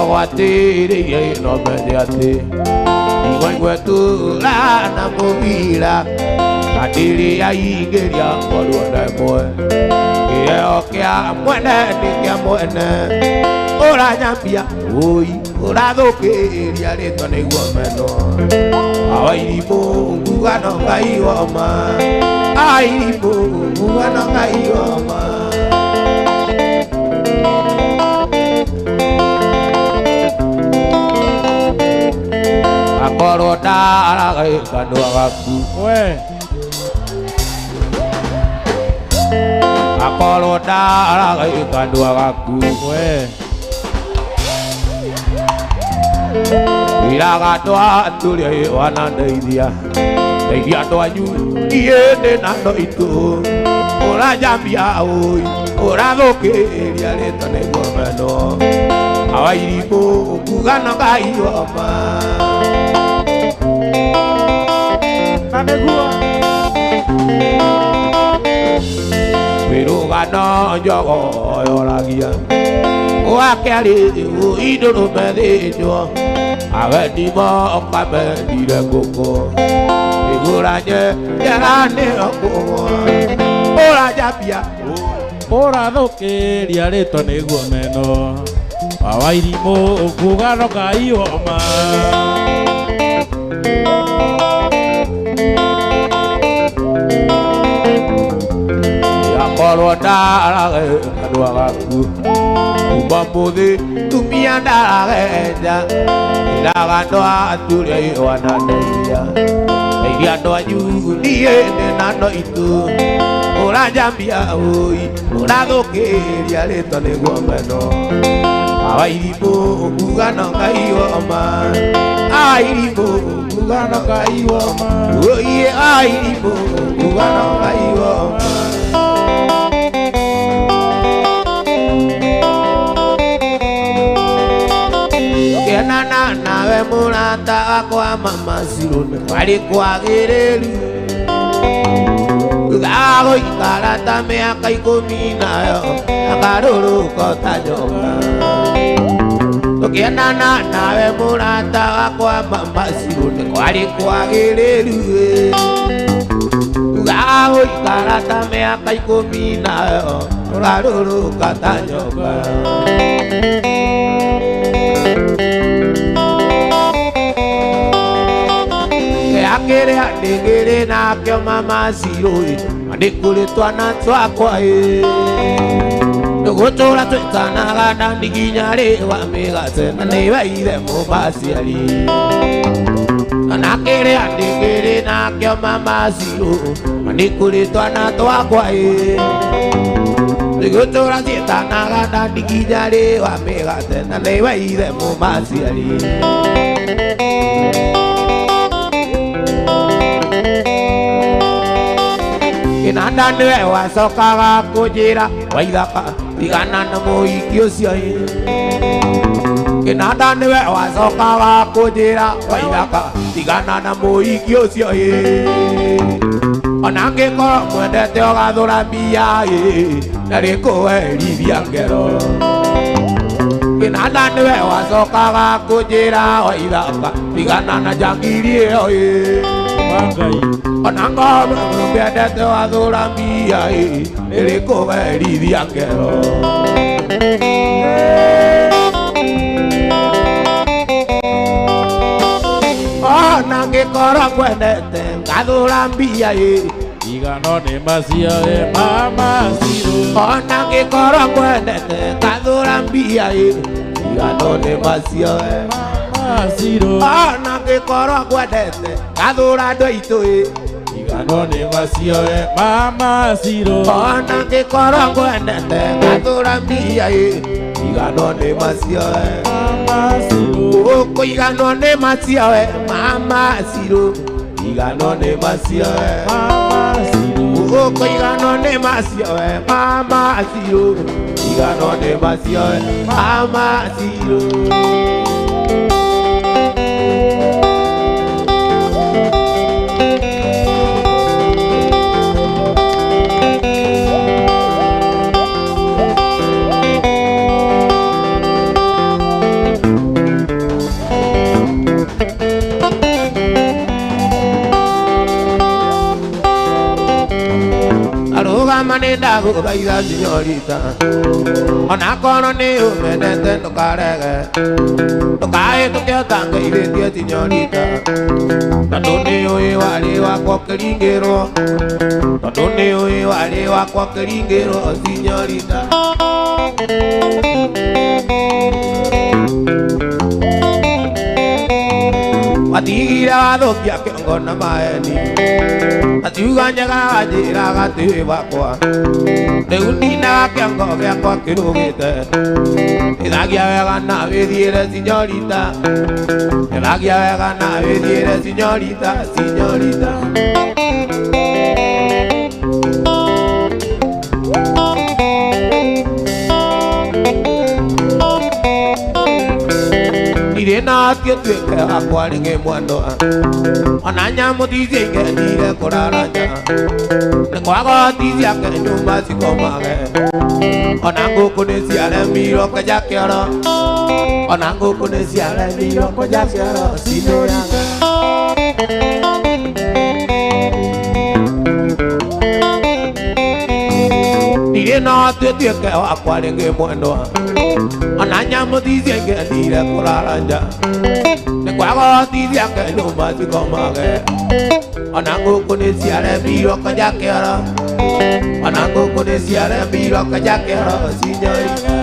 Watogwatĩrĩire no menye atĩ igwaigwetũra na mũbira na ndĩrĩ yaingĩria ngorwo na ĩmwe kĩheo kĩa mwene nĩ kĩa mwene ũranyambia ũi ũrathũkĩria rĩtwa nĩguo mendwo awairimũ ngugano Ngai woma airimũ ngugano Ngai woma. Akorwo ndaraga kanua gaku we akorwo ndaraga kanua gaku we iraga andũ atũrĩa wanandeithia ndeithia andũ anyu niĩ ndĩ na andũ aitũ ũranjambia ũi ũrathũkĩria rĩtwa nĩguo mendwo awairimũ ngugano Ngai woma. Na nĩguo wĩrũgano njogo yoragia wakerĩ indũrũme thĩnjwo agendi moka mendire ngũkũ ĩgũranye njega nĩyo kũgwa ũranjambia ũrathũkĩria rĩtwa nĩguo meno awairimũ ngugano Ngai woma. Akorwo ndaraga kanua gaku kuma mũthĩ tumia ndaragenja ĩraga andũ atũrĩa wanandeithia ndeithia andũ anyu niĩ ndĩ na andũ aitũ ũranjambia ũi ũrathũkĩria rĩtwa nĩguo mendwo awairimũ ngugano Ngai woma airimũ ngugano Ngai woma ũiĩ airimũ ngugano Ngai woma. Kenana nawe mũrata wakwa mama Cirũ nĩ kwarĩ kwagĩrĩru thutha wa gũikara ta mĩaka ikũmi nayo akarũrũka ta nyoka. Tũkĩendana nawe mũrata wakwa mama Cirũ nĩ kwarĩ kwagĩrĩru thutha wa gũikara ta mĩaka ikũmi nayo ũrarũrũka ta nyoka. Kĩrĩa ndĩgĩrĩ nakĩo mama Cirũ na nĩ kũrĩ twana twakwa ĩ tũgũtũra twĩtanaga ndani nginya rĩ wa mĩgate na nĩwe ithe mũmaciari. Na kĩrĩa ndĩgĩrĩ nakĩo mama Cirũ na nĩ kũrĩ twana twakwa ĩ tũgũtũra twĩtanaga ndani nginya rĩ wa mĩgate na nĩwe ithe mũmaciari. Kĩnanda nĩwe wacokaga kũnjĩra waithaka tigana na mũhiki ũcio ĩ. Kĩnanda nĩwe wacokaga kũnjĩra waithaka tigana na mũhiki ũcio ĩ. Ona angĩkorwo mwendete ũgathũra mbia ĩ na rĩkũherithia ngero. Kĩnanda nĩwe wacokaga kũnjĩra waithaka tigana na njangiri ĩyo ĩ. Ona ngorwo mwendete wathũra mbia ĩ nĩrĩkũherithia ngero. Ona ngĩkorwo ngwendete ngathũra mbia ĩ igano nĩ macio ĩ mama Cirũ. Ona ngĩkorwo ngwendete ngathũra mbia ĩ igano nĩ macio ĩ mama Cirũ. Ona ngĩkorwo ngwendete ngathũra andũ aitũ ĩ igano nĩ macio ĩ mama Cirũ. Ona ngĩkorwo ngwendete ngathũra mbia ĩ igano nĩ macio ĩ mama Cirũ. Ũkũiganwo nĩ macio ĩ mama Cirũ igano nĩ macio ĩ mama Cirũ. Ũkũiganwo nĩ macio ĩ mama Cirũ Ndariganwo nĩ macio amacirũ. Arũgama nĩ ndagũthaitha sinyorita, onakorwo nĩ ũmenete ndũkarege, ndũkahĩtũke ũtangeithĩtie sinyorita, tondũ nĩ ũĩ warĩ wakwa ũkĩringĩrwo, tondũ nĩ ũĩ warĩ wakwa ũkĩringĩrwo sinyorita. Watigire wathũkia kĩongo na maeni, atiuga njega wanjĩraga atĩ wĩ wakwa, rĩu ndinaga kĩongo gĩakwa kĩrũgĩte, ĩthagia wega na wĩthiĩre sinyorita, ĩthagia wega na wĩthiĩre sinyorita, sinyorita. Ndirĩ na atĩ ũtuĩke wakwa rĩngĩ mwendwa, ona nyamũ ti ciaingendire kũrara nja, nĩ kwaga ti ciake nyũmba cikomage, ona ngũkũ nĩ ciaremirwo kwenja kĩoro, ona ngũkũ nĩ ciaremirwo kwenja kĩoro sinyorita. Ndirĩ na atĩ ũtuĩke wakwa rĩngĩ mwendwa, ona nyamũ ti ciaingendire kũrara nja, nĩ kwaga ti ciake nyũmba cikomage, ona ngũkũ nĩ ciaremirwo kwenja kĩoro, ona ngũkũ nĩ ciaremirwo kwenja kĩoro sinyorita.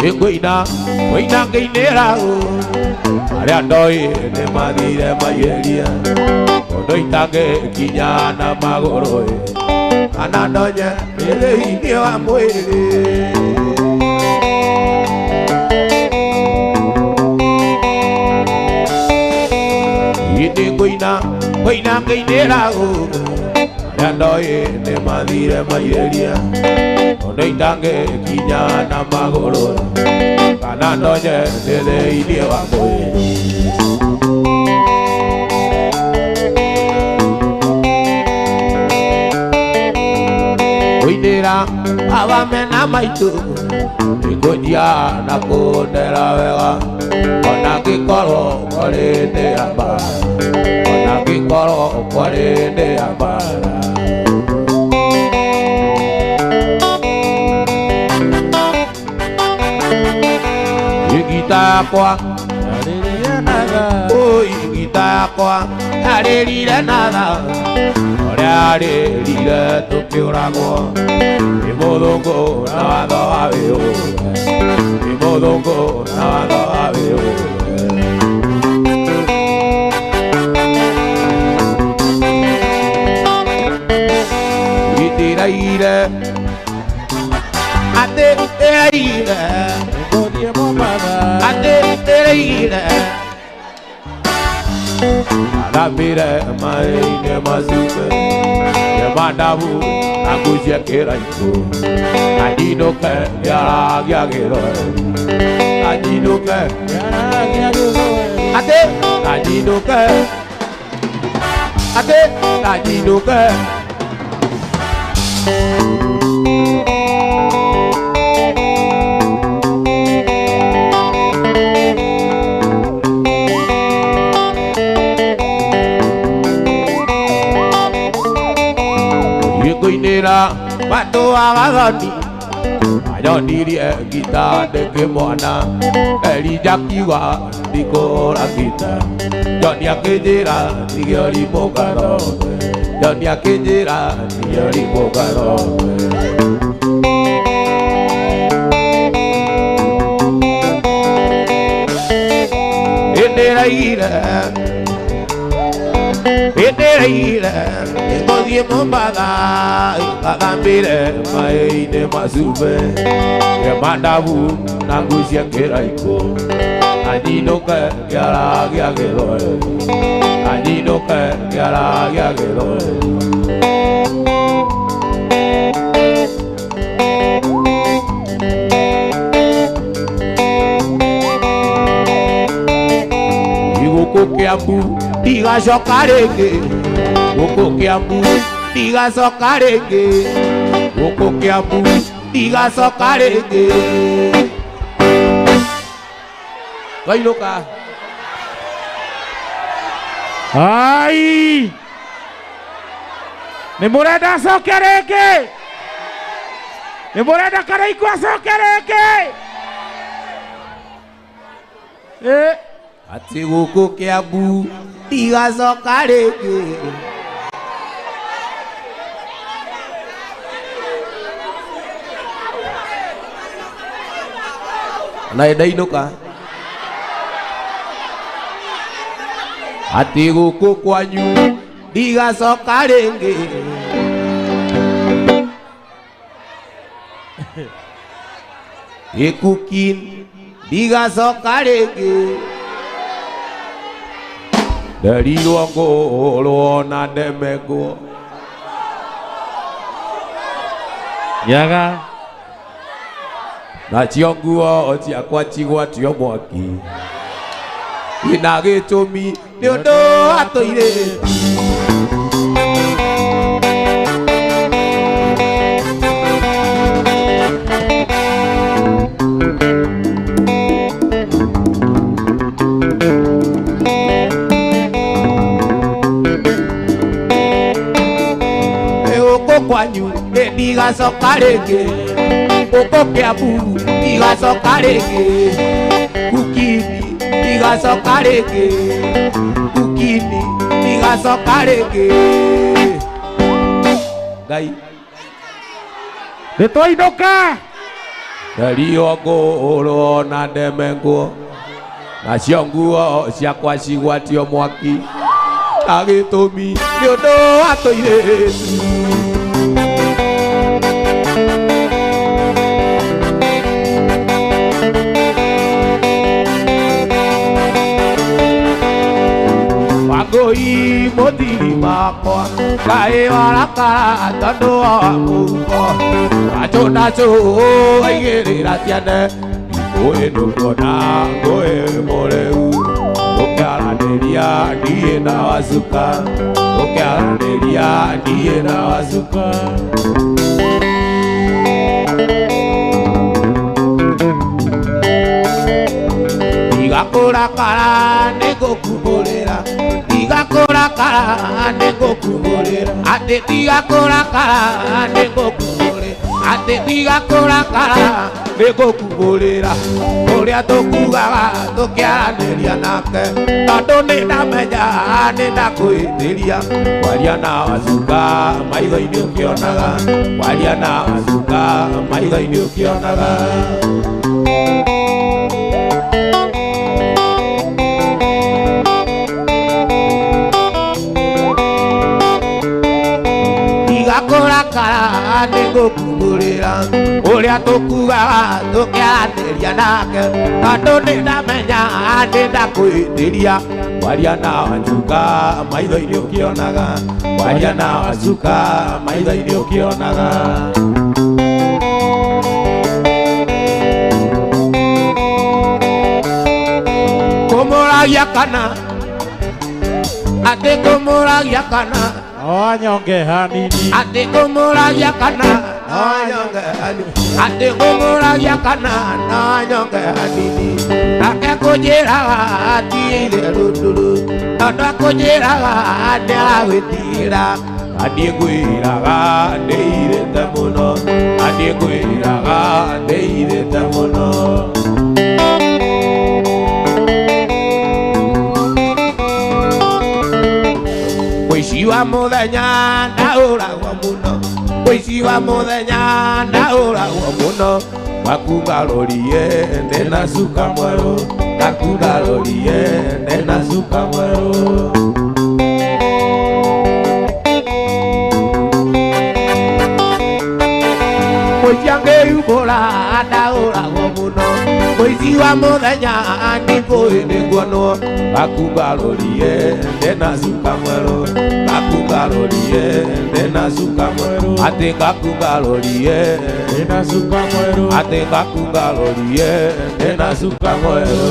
Ngũina ngũina ngĩinĩra arĩa ndoĩ nĩ mathire mageria ũndũ itangĩkinya na magũrũ kana ndonye thĩinĩ wa mwĩrĩ. Ĩndĩ ngũina ngũina ngĩinĩra arĩa ndoĩ nĩ mathire mageria ũndũ itangĩkinya na magũrũ kana ndonye thĩinĩ wa mwĩrĩ. Ngũinĩra baba mena maitũ nĩngũnjia na kũndera wega ona ngĩkorwo kwarĩ ndĩ ya mbara ona ngĩkorwo kwarĩ ndĩ ya mbara. Ngita yakwa oi ngita yakwa yarĩrire na tha ũrĩa yarĩrire tũkĩũragwo nĩ mũthũngũ na watho wa wĩũre nĩ mũthũngũ na watho wa wĩũre. Ndĩraigire atĩ ndĩraigire Ngũthiĩ Mombatha atĩ ndĩraigire athambĩre maĩ-inĩ macumbĩ nĩ mandabu na ngucie kĩraikũ na nyinũke kĩara gĩa gĩthweri na nyinũke kĩara gĩa gĩthweri atĩ na nyinũke atĩ na nyinũke. Ngũinĩra matũ wa gathoni anyonirie ngita ndĩkĩ mwana Elija akiuga ndikũra ngita Joni akĩnjĩra ndige ũrimũ ngathome Joni akĩnjĩra ndige ũrimũ ngathome. Ĩndĩraigire ĩndĩraigire ngũthiĩ Mombatha ngathambĩre maĩ-inĩ macumbĩ nĩ mandabu na ngucie kĩraikũ na nyinũke kĩara gĩa gĩthweri na nyinũke kĩara gĩa gĩthweri. Gũkũ Kĩambu ndigacoka rĩngĩ gũkũ Kĩambu ndigacoka rĩngĩ gũkũ Kĩambu ndigacoka rĩngĩ. Twainũka. Ai nĩ mũrenda acoke rĩngĩ nĩ mũrenda Karaikũ acoke rĩngĩ. Atĩ gũkũ Kĩambu ndigacoka rĩngĩ. Na ndainũka atĩ gũkũ kwanyu ndigacoka rĩngĩ. Gĩkuki ndigacoka rĩngĩ. Nderirwo ngũrwo na ndemengwo Nyaga nacio nguo ciakwa cigwatio mwaki ina gĩtũmi nĩ ũndũ wa tũirĩtu. Gũkũ kwanyu ndigacoka rĩngĩ gũkũ Kĩambu ndigacoka rĩngĩ Kukini ndigacoka rĩngĩ Kukini ndigacoka rĩngĩ. Ngai nĩ twainũka Nderio ngũrwo na ndemengwo nacio nguo ciakwa cigwatio mwaki na gĩtũmi nĩ ũndũ wa tũirĩtu. Wangũi mũthiri makwa kaĩ warakara tondũ wa mũhuko wacũnacũ aigĩrĩra ciana ngũĩ nĩkuona ngũĩ mũrĩu ũkĩaranĩria niĩ na wacuka ũkĩaranĩria niĩ na wacuka. Tiga kũrakara nĩngũkumbũrĩra tiga kũrakara nĩngũkumbũrĩra atĩ tiga kũrakara nĩngũkumbũrĩra atĩ tiga kũrakara nĩngũkumbũrĩra ũrĩa tũkugaga tũkĩaranĩria nake tondũ nĩndamenya nĩndakwĩhĩtĩria kwaria na wacuka maitho-inĩ ũkĩonaga kwaria na wacuka maitho-inĩ ũkĩonaga. Kũrakara nĩngũkumbũrĩra ũrĩa tũkugaga tũkĩaranĩria nake tondũ nĩndamenya nĩndakwĩhĩtĩria kwaria na wacuka maitho-inĩ ũkĩonaga kwaria na wacuka maitho-inĩ ũkĩonaga. Kũmũragia kana atĩ kũmũragia kana Wanyonge hanini atĩ kũmũragia kana wanyonge hanini atĩ kũmũragia kana wanyonge hanini nake kũnjĩraga ti itherũ ndũrũ tondũ akũnjĩraga nĩaragwĩtigĩra na niĩ ngwĩraga ndĩirĩte mũno na niĩ ngwĩraga ndĩirĩte mũno. Mũici wa mũthenya ndaũragwo mũno mũici wa mũthenya ndaũragwo mũno wakungarũrie ndĩna cuka mwerũ ngakungarũrie ndĩna cuka mwerũ. Mũici angĩumbũra ndaũragwo mũno mũici wa mũthenya nĩngũĩ nĩnguonwo ngakungarũrie ndĩna cuka mwerũ ngakungarũrie ndĩna cuka mwerũ atĩ ngakungarũrie ndĩna cuka mwerũ atĩ ngakungarũrie ndĩna cuka mwerũ.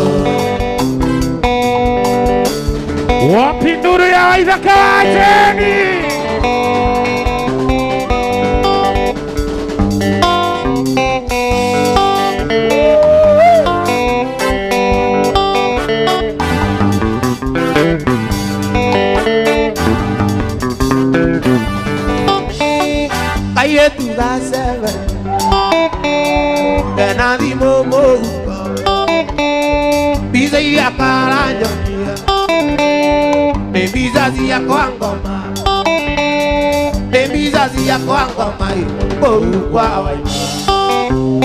Wapi nduru ya Waithaka wa Jeni? Kairĩtu ga seven kena thimũ mũhuko mbica iria karanyonia nĩ mbica cia kwa ngoma nĩ mbica cia kwa ngoma kũu kwa Waima.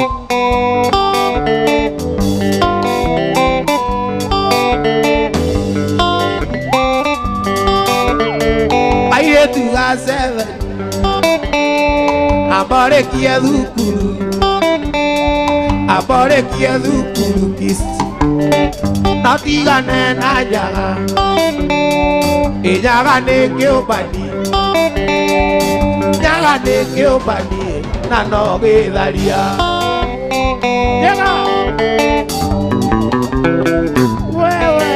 Kairĩtu ga seven amborekie thukuru amborekie thukuru Kisii no tigane na njaga ĩnyaga nĩ kĩũmbani nyaga nĩ kĩũmbani na no gĩtharia. Nyaga wewe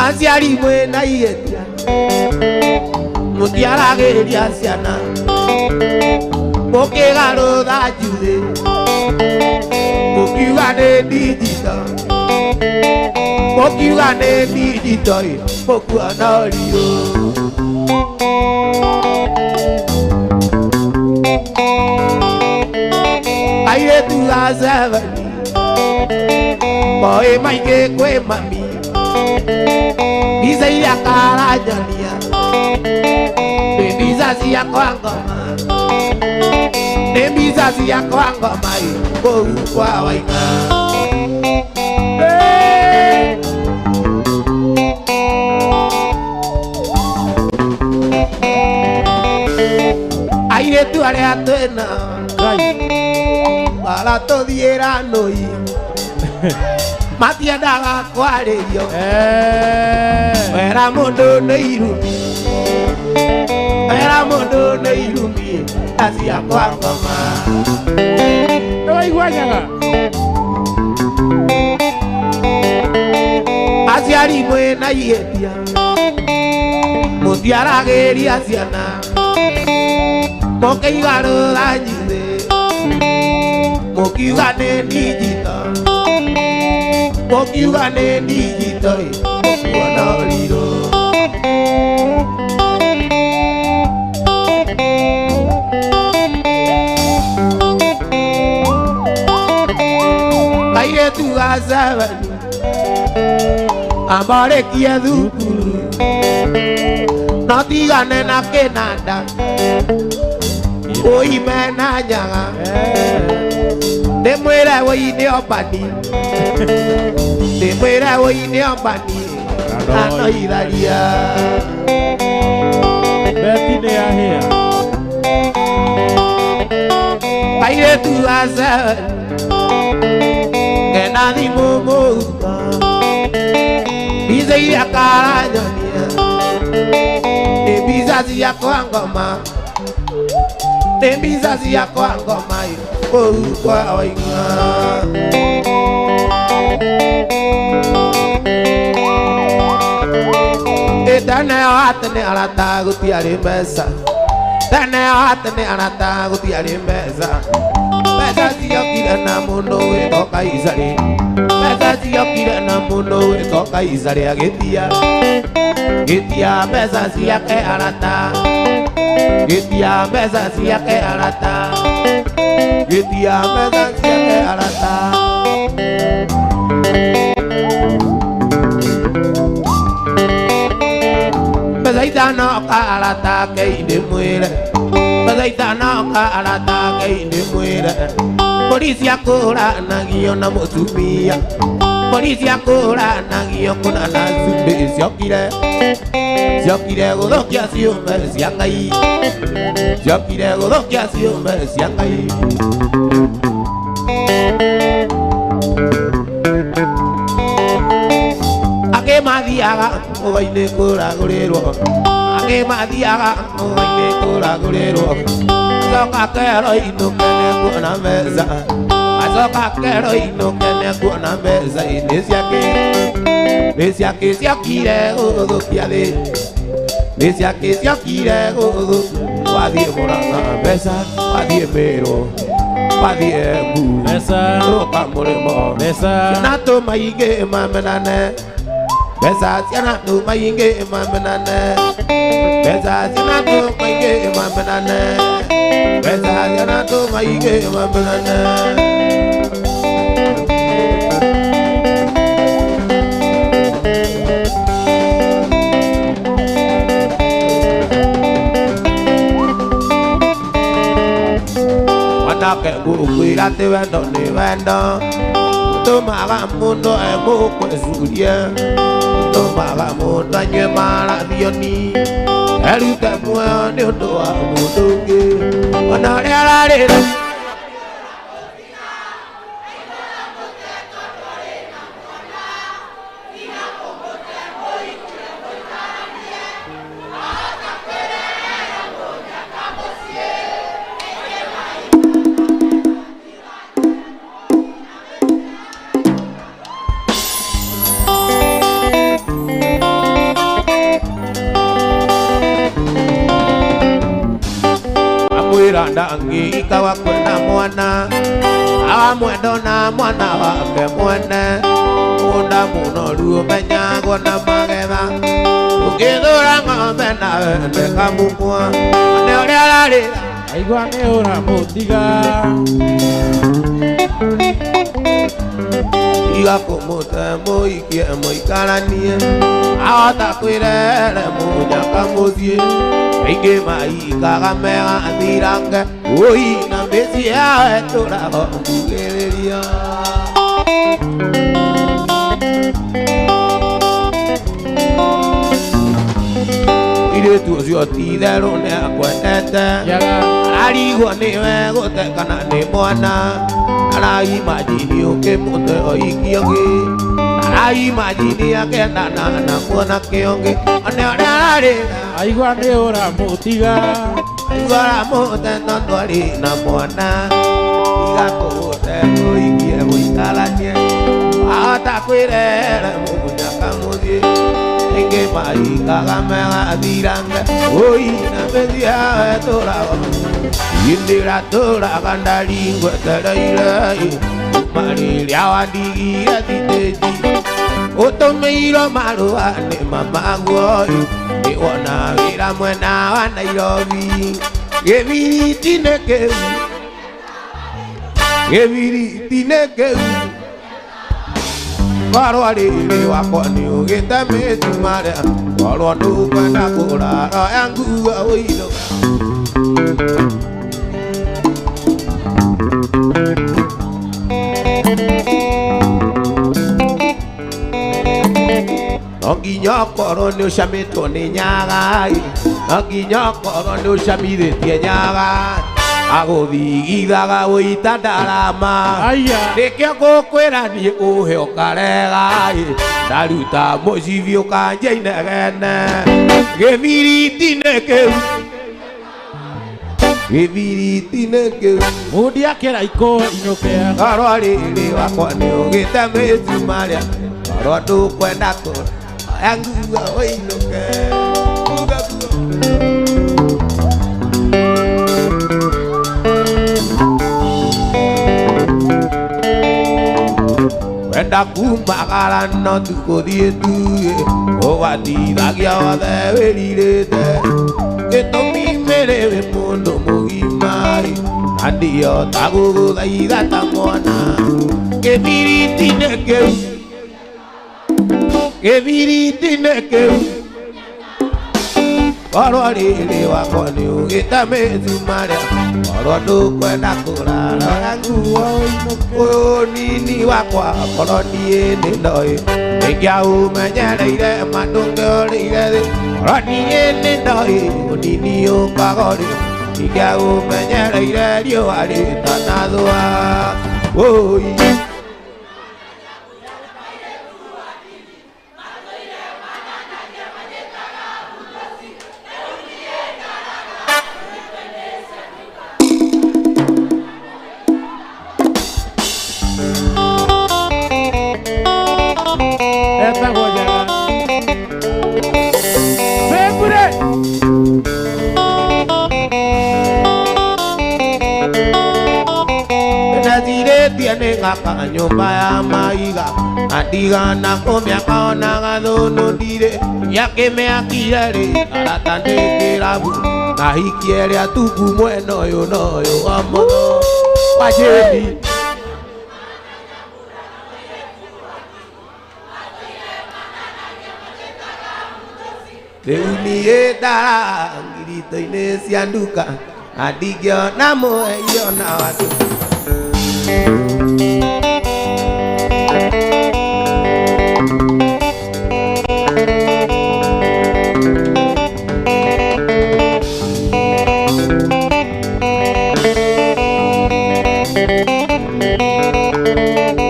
aciari mwĩna ihĩtia mũtiaragĩria ciana mũkĩgarũra njuthĩ mũkiuga nĩ digital mũkiuga nĩ digital mũkuona ũrirũ. Kairĩtu ga seveni moĩ maingĩ kwĩ mami mbica iria karanyonia nĩ mbica cia kwa ngoma Mbica ciakwa ngoma kũu kwa Waing'a. Airĩtu arĩa twĩna maratũthiĩra nũi matiendaga kwarĩrio wera mũndũ nĩ irumi wera mũndũ nĩ irumi aciakwa ngoma. Nĩwaigua nyaga? Aciari mwĩna ihĩtia mũtiaragĩria ciana mũkĩigarũra nyuthĩ mũkiuga nĩ ndijito mũkiuga nĩ ndijito mũkuona ũrirũ. Kairĩtu ga seveni ambarĩkie thukuru no tigane na kĩnanda ũime na nyaga ndĩmwĩre wũi nĩ ombani ndĩmwĩre wũi nĩ ombani na no itharia. Beti nĩ yahĩa. Kairĩtu ga seveni kena thimũ mũhuko mbica iria karanyonia nĩ mbica ciakwa ngoma nĩ mbica ciakwa ngoma kũu kwa Waing'a. Tene wa tene arata gũtiarĩ mbeca tene wa tene arata gũtiarĩ mbeca mbeca ciokire na mũndũ wĩtwo Kaisari mbeca ciokire na mũndũ wĩtwo Kaisari agĩtia gĩtia mbeca ciake arata gĩtia mbeca ciake arata gĩtia mbeca ciake arata. Mbeca itanoka arata kei ndĩmwĩre mbeca itanoka arata kei ndĩmwĩre mbũri ciakũranagio na mũtumia mbũri ciakũranagio kũna na cumbĩ ciokire ciokire gũthũkia ciũmbe cia Ngai ciokire gũthũkia ciũmbe cia Ngai. Angĩ mathiaga mũgo-inĩ kũragũrĩrwo angĩ mathiaga mũgo-inĩ kũragũrĩrwo acoka kerwo inũke nĩkuona mbeca acoka kerwo inũke nĩkuona mbeca nĩ ciake nĩ ciake ciokire gũthũkia thĩ nĩ ciake ciokire gũthũkia wathiĩ Mũrang'a mbeca wathiĩ Mĩrũ wathiĩ Embu Mbeca rũka mũrĩmo mbeca ciana tũmaingĩ mamenane mbeca ciana tũmaingĩ mamenane mbeca ciana tũmaingĩ mamenane mbeca ciana tũmaingĩ mamenane. Mwanake ngũkwĩra atĩ wendo nĩ wendo ũtũmaga mũndũ emũkwecurie ũtũmaga mũndũ anyue marathioni erute muoyo nĩ ũndũ wa mũndũ ũngĩ ona ũrĩa ararĩra. Amwĩra ndangĩika wa kwenda mwana awamwenda na mwana wake mwene mũgũnda mũnoru ũmenyagwo na magetha ũngĩthũra ng'ombe nawe ndĩkamumwa one ũrĩa ararĩra Aigua nĩ ũramũtiga tiga kũmũte mũikie mũikaranie ahota kwĩrere mũnyaka mũciĩ aingĩ maikaga mega athirange ũi na Mĩciĩ yao ĩtũraga mbugĩrĩrio. Mũirĩtu ũcio ti itherũ nĩakwendete. Nyaga. Ararigwo nĩwe gũte kana nĩ mwana. Araimajini ũkĩmũte oiki ũngĩ. Araimajini akendana na mwanake ũngĩ. One ũrĩa ararĩra. Aigua nĩ ũramũtiga. Aigua ũramũte tondũ arĩ na mwana. Tiga kũmũte ũikie mũikaranie. Wahota kwĩrehera mũnyaka mũthiĩ. Aingĩ marikaga megathirange. Ũi na mĩciĩ yao ĩtũraga. Indĩratũraga ndari ngwetereire. Kuma rĩrĩa wandigire thitĩji. Ũtũmĩirwo marũa nĩ mamaguo. Nĩwona wĩra mwena wa Nairobi. Gĩbiriti-inĩ kĩu. Gĩbiriti-inĩ kĩu. Korwo rĩrĩ wakwa nĩũgĩte mĩcumarĩ. Korwo ndũkwenda kũrara oya nguo ũinũke. No nginya ũkorwo nĩũcamĩtwo nĩ nyaga. No nginya ũkorwo nĩũcamithĩtie nyaga. Agũthigithaga ũita ndarama. Aya. Nĩkĩo ngũkwĩra niĩ ũhe ũkarega. Ndaruta mũcibi ũkanjia inegene. Gĩbiriti-inĩ kĩu. Gĩbiriti-inĩ kĩu. Mũndi akĩra ikũ inũke. Korwo rĩrĩ wakwa nĩũgĩte mĩcumarĩ. Korwo ndũkwenda kũra oya nguo ũinũke. Nguo nguo. Wenda kumagara no tũkũthiĩ tuĩ. Ũgatithagia wothe wĩrirĩte. Gĩtũmi mĩrĩ wĩ mũndũ mũgima. Na ndihota gũgũthaitha ta mwana. Gĩbiriti-inĩ kĩu. Gĩbiriti-inĩ kĩu. Korwo rĩrĩ wakwa nĩũgĩte mĩcumarĩ. Korwo ndũkwenda kũrara oya nguo ũinũke. Ũnini wakwa korwo niĩ nĩ ndoĩ. Nĩngĩaũmenyereire ma ndũngĩorĩire thĩ. Korwo niĩ nĩ ndoĩ ũnini ũkaga ũrĩ. Nĩngĩaũmenyereire riũa rĩtanathũa. Ũi. Etagwo Nyaga. Bembure. Ndacirĩtie nĩ ngaka nyũmba ya maiga. Na ndigana kũmĩaka ona gathũnũ ndirĩ. Gĩakĩmĩakire rĩ arata nĩ kĩrabu. Na hikie rĩa tuku mwena ũyũ na ũyũ wa mũthũ. Wa Jane. Rĩu niĩ ndarangirito-inĩ cia nduka. Na ndingĩona mũhei ona watũ.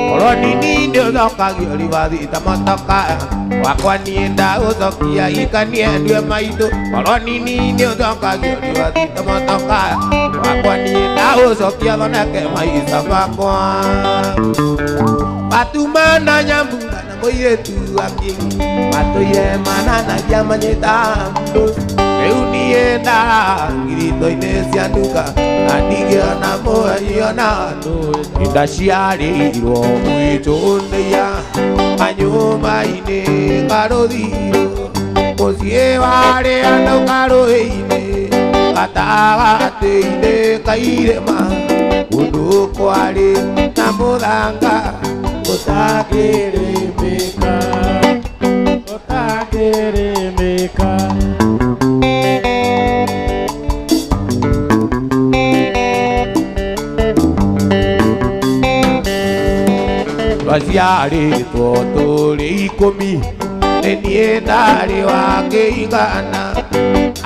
Korwo nini nĩũthokagio ribathi ta motoka. Wakwa niĩ ndagũthokia ikanie ndue maitũ. Korwo nini nĩũthokagio ribathi ta motoka. Wakwa niĩ ndagũcokia thoneke maica makwa. Matumana nyambura na mũirĩtu wa kĩgi. Matũire mananagia manyita mũndũ. Rĩu niĩ ndarangirito-inĩ cia nduka. Na ndingĩona mũhei ona andũ. Ndaciarĩirwo gwĩtũndeia. Manyũmba-inĩ karũthirũ. Mũciĩ warĩ andũ karũĩ-inĩ. Gatagatĩ-inĩ ka irĩma. Kũndũ kwarĩ na mũthanga. Ũtangĩrĩmĩka. Ũtangĩrĩmĩka. Twaciarĩtwo tũrĩ ikũmi nĩ niĩ ndarĩ wa kĩigana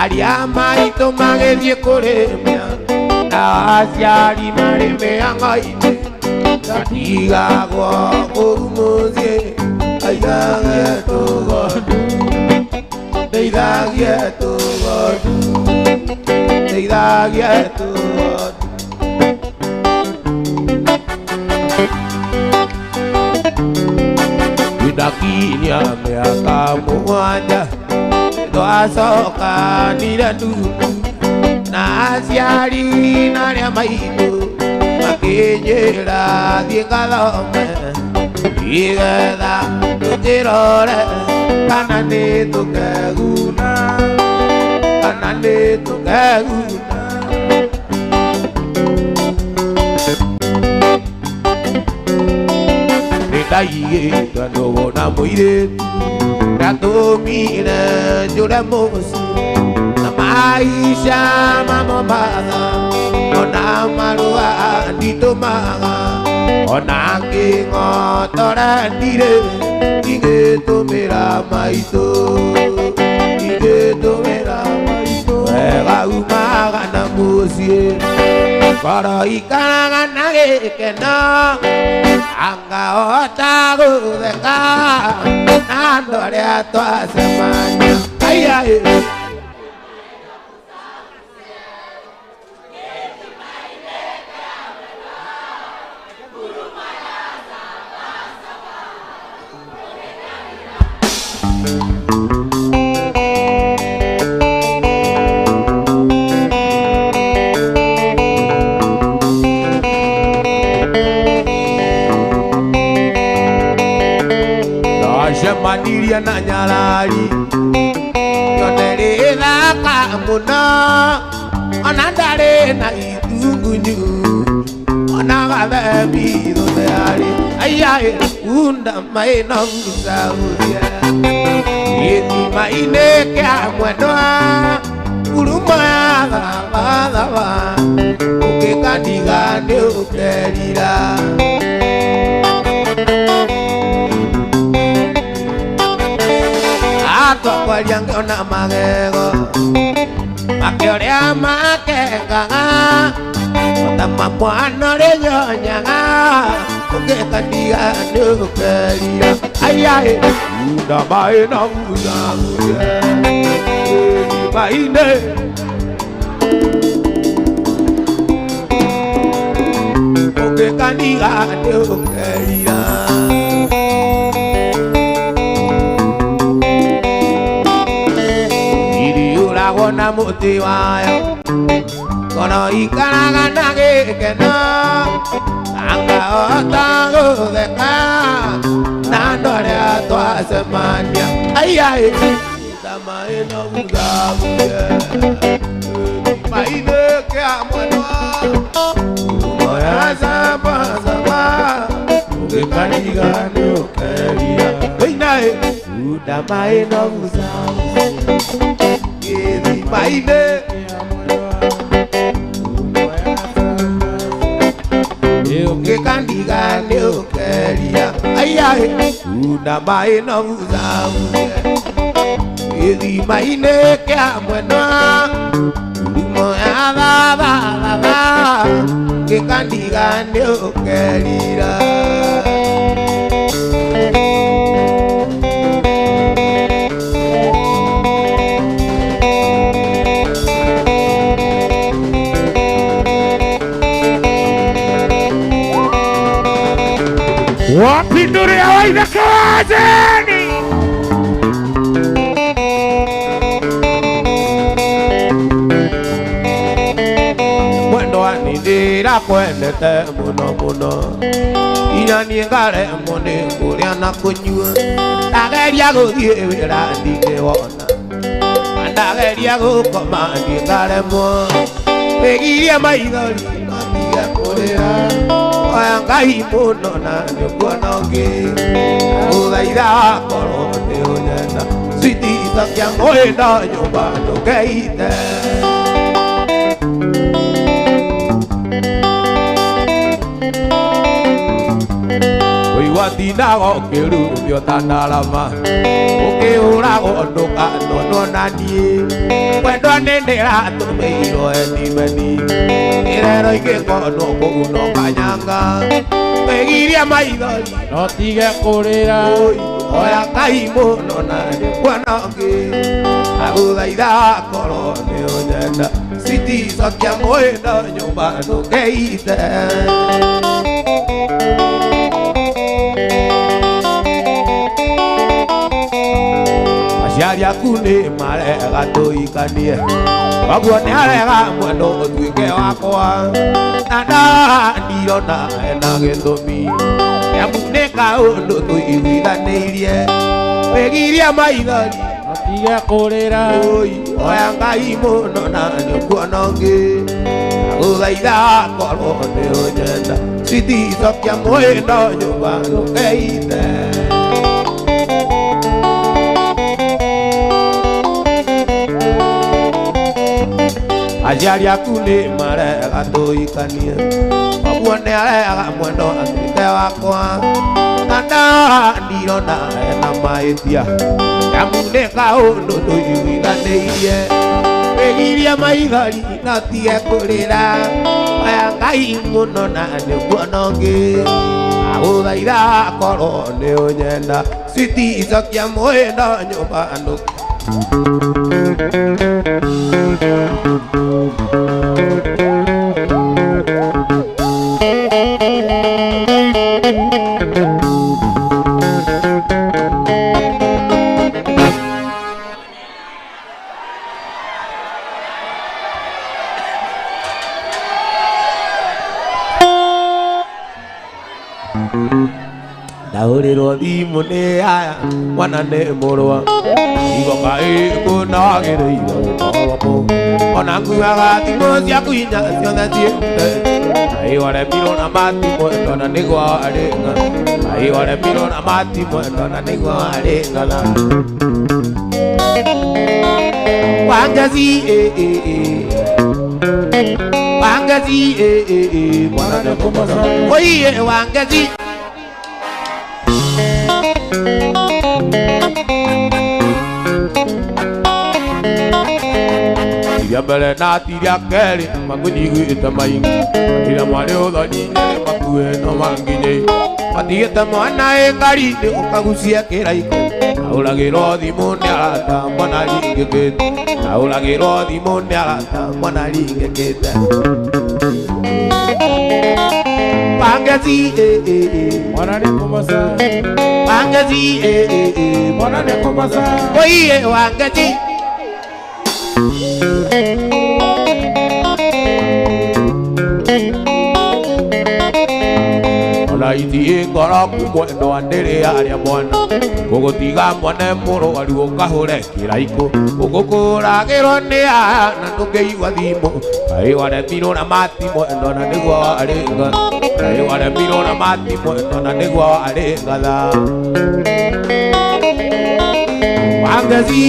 arĩa maitũ magĩthiĩ kũrĩmia na aciari marĩ mĩhang'o-inĩ ndatigagwo kũu mũciĩ ndeithagie tũgondu ndeithagie tũgondu ndeithagie tũgondu. Ndakinyia mĩaka mũgwanja twacokanire ndundu na aciari na arĩa maitũ makĩnjĩra thiĩ ngathome nĩgetha tũkĩrore kana nĩ tũkeguna kana nĩ tũkeguna. Nĩndaigĩtwo ndũgũ na mũirĩtu ndatũmire njũre mũciĩ na maica ma Mombatha ona marũa nditũmaga ona ngĩng'otore ndirĩ ingĩtũmĩra maitũ ingĩtũmĩra maitũ wega umaga na mũciĩ ngoro ikaraga na gĩkeno angahota gũtheka na andũ arĩa twacemania aiai. Ndacemanirie na nyarari yone rĩ thaka mũno ona ndarĩ na itungunyu ona gathembi thuthiarĩ aiai unda maĩ no gucauria gĩthima-inĩ kĩa mwendwa ngurumo ya thabathaba ũngĩkandiga nĩ ũkerira. Atwakwaria ngĩona magego makĩũrĩa makengaga ota mamwana rĩnyonyaga ũngĩkandiga nĩ ũkerira aiai unda maĩ no gucaurie gĩthima-inĩ ũngĩkandiga nĩ ũkerira. Iriũragwo na mũtĩ wayo ngoro ikaraga na gĩkeno angahota gũtheka na andũ arĩa twacemania aiai unda maĩ no gucaurie gĩthima-inĩ kĩa mwendwa ngurumo ya thabathaba ũngĩkandiga nĩ ũkerira ĩinaĩ unda maĩ no gucaurie gĩthima-inĩ ũngĩkandiga nĩ ũkerira aiai unda maĩ no gucaurie gĩthima-inĩ kĩa mwendwa ngurumo ya thabathaba ũngĩkandiga nĩ ũkerira. Wapinduria waithaka wazeni. Mwendwa nĩ ndĩrakwendete mũno mũno inya niĩ ngaremwo nĩ kũrĩa na kũnyua ndageria gũthiĩ wĩra ndingĩwona ndageria gũkoma ndingaremwo wĩgirie maithori no ndige kũrĩra oya Ngai mũno na nĩũkuona ũngĩ gũthaitha korwo nĩ ũnyenda switi kia mwenda nyũmba ndũkeite. Ũtindaga ũkĩrumio ta ndarama ũkĩhũragwo ndũkanonwo na niĩ wendwa nĩ ndĩratũmĩirwo endimeni irero ingĩkonwo kũgunwo kanyanga wĩgirie maithori no tige kũrĩra oya Ngai mũno na nĩkuona ũngĩ agũthaitha korwo nĩ ũnyenda citicokia mwĩndo nyũmba ndũkeite aciari aku nĩ marega tũikanie koguo nĩ arega mwendo ũtuĩke wakwa na ndirona ena gĩtũmi amu nĩ kaũndũ tũiguithanĩirie wĩgirie maithori no tige kũrĩra oya Ngai mũno na nĩũkuona ũngĩ agũthaitha korwo nĩ ũnyenda citicokia mwĩndo nyũmba ndũkeite aciari aku nĩ marega tũikanie koguo nĩ arega mwendo atuĩke wakwa na ndirona ena mahĩtia amu nĩ kaũndũ tũiguithanĩirie wĩgirie maithori no tige kũrĩra oya Ngai mũno na nĩũkuona ũngĩ agũthaitha korwo nĩ ũnyenda citicokia mwĩndo nyũmba ndũ ndahũrĩrwo thimũ nĩ aya mwana nĩ mũrũa igoka ĩkũnagĩrĩire gũkorwo kũ ona nguaga thimũ ciaku inya ciothe ciĩte aĩ waremirwo na matimũ ndona nĩguo arĩng'a aĩ waremirwo na matimũ ndona nĩguo arĩng'ana Wangazi Wangazi mwana nĩ kũmoca oiye Wangazi Tiria mbere na tiria kerĩ makunyiguĩte maingĩ tiria mwarĩ ũthoni-inĩ makuĩ no manginyĩ matigĩte mwana ĩngari-inĩ ũkagucia kĩraiko ahũragĩrwo thimũ nĩ arata mwana ringĩkĩte ahũragĩrwo thimũ nĩ arata mwana ringĩkĩte Wangazi mwana nĩ kũmoca Wangazi mwana nĩ kũmoca oiye Wangazi ona ithiĩ ngoro kumwendo ndĩrĩ arĩa mwana gũgũtiga mwana mũrwaru ũkahũre kĩraikũ ũgũkũragĩrwo nĩ aya na ndũngĩigua thimũ kaĩ waremirwo na matimũ ndona nĩguo arĩnga kaĩ waremirwo na matimũ ndona nĩguo arĩngatha Wangazi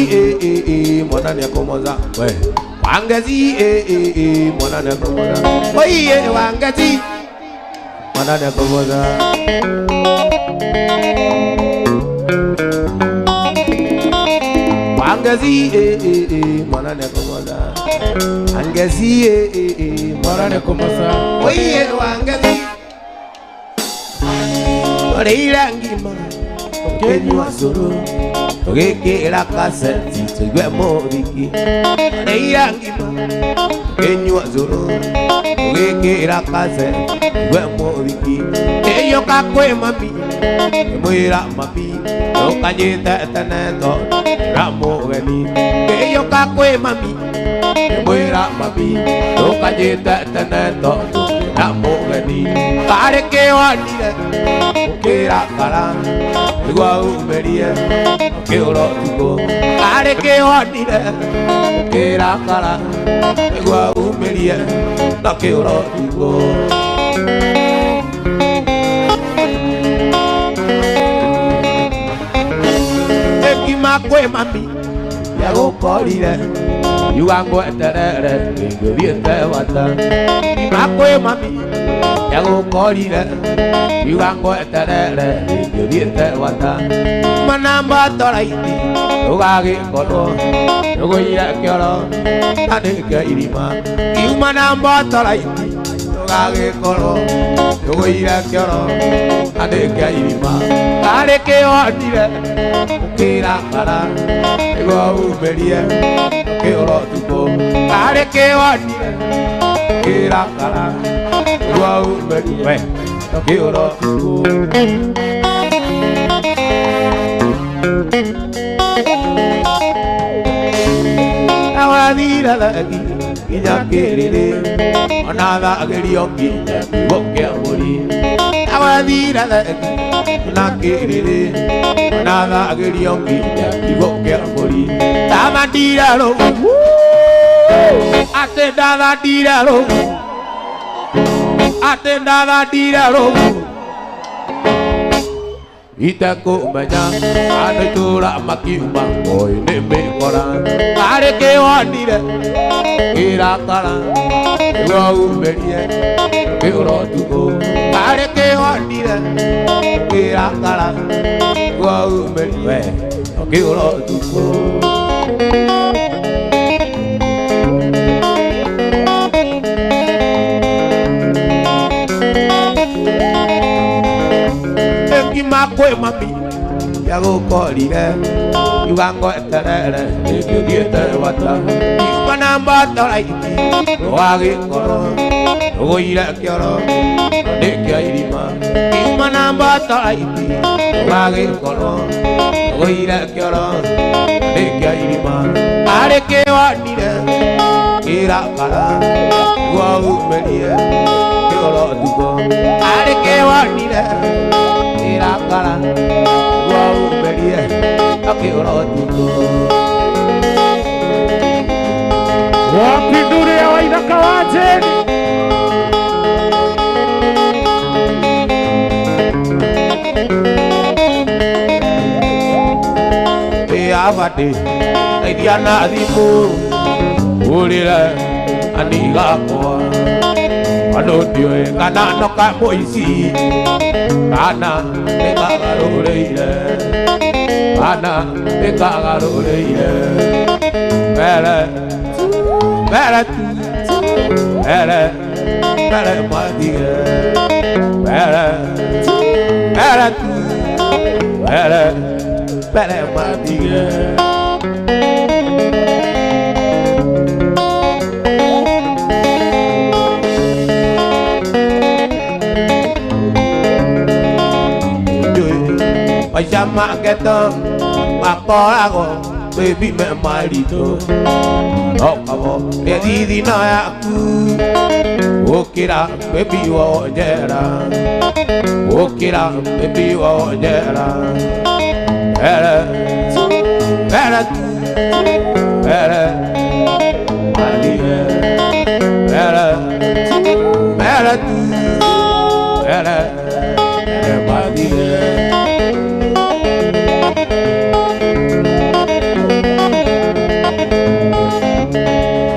mwana nĩekũmoca we Wangazi mwana nĩekũmoca oiye Wangazi mwana nĩekũmoca Wangazi mwana nĩekũmoca Wangazi mwana nĩekũmoca oiye Wangazi tũrĩire ngima tũkĩnyua cũrũ tũgĩkĩra kaseti tũigue mũthiki tũrĩire ngima tũkĩnyua cũrũ tũgĩkĩra kaseti tũigue mũthiki ĩyũka kwĩ mami ngĩmwĩra mami ndũkanyite tene tondũ ndĩra mũgeni ĩyũka kwĩ mami ngĩmwĩra mami ndũkanyite tene tondũ ndĩra mũgeni karĩ kĩwanire ũkĩrakara nĩguo umĩrie ũkĩũra ũtukũ karĩ kĩwanire ũkĩrakara nĩguo umĩrie na ũkĩũra ũtukũ Ngima kwĩ mami yagũkorire yuga ngweterere ingĩthiĩte bata ngima kwĩ mami Yagũkorire yuga ngweterere rĩngĩ ũthiĩte gwata manamba toraiti ũgagĩkorwo ũgũire kĩoro na nĩkĩo irima kiuma namba toraiti ũgagĩkorwo ũgũire kĩoro na nĩkĩo irima karĩ kĩonire ũkĩrakara nĩguo umĩrie ũkĩũra ũtukũ karĩ kĩonire ũkĩrakara nĩguo umĩrie ũkĩũra ũtukũ. Awathira thagi nginya kĩrĩrĩ ona thagĩrio nginya kiugo kĩa mbũri awathira thagi na kĩrĩrĩ ona thagĩrio nginya kiugo kĩa mbũri ndathandire rũu atĩ ndathandire rũu atĩ ndathandire rũu itekũmenya andũ itũra makiuma ngũĩ nĩ mĩkora karĩ kĩwonire kĩrakara nĩguo umĩrie kĩũra ũtukũ karĩ kĩwonire kĩrakara nĩguo umĩrie kĩũra ũtukũ. Ngima kwĩ mami yagũkorire yuga ngweterere rĩngĩ ũthiĩte gwata kiuma na mbotoraiti ũgagĩkorwo ũgũire kĩoro nĩkĩo irima kiuma na mbotoraiti ũgagĩkorwo ũgũire kĩoro nĩkĩo irima karĩ kĩwonire kĩrakara nĩguo umĩrie kĩoro ũtukũ karĩ kĩwonire kĩrakara nĩguo umĩrie kĩoro ũtukũ. Wapindure wa ithaka wa Jane. Abate ndeithia na thimũ ũrĩre anigakwa andũ ndiũĩ kana no ka mũici kana nĩkagarũrĩire kana nĩkagarũrĩire mere mere tu mere mere mathige mere mere tu mere mere mathige. Maica mageto makoragwo baby me maritũ no kabo rĩa thithino yaku gũkĩra baby wonjera gũkĩra baby wonjera mere mere tu mere mathige mere mere tu mere mere mathige.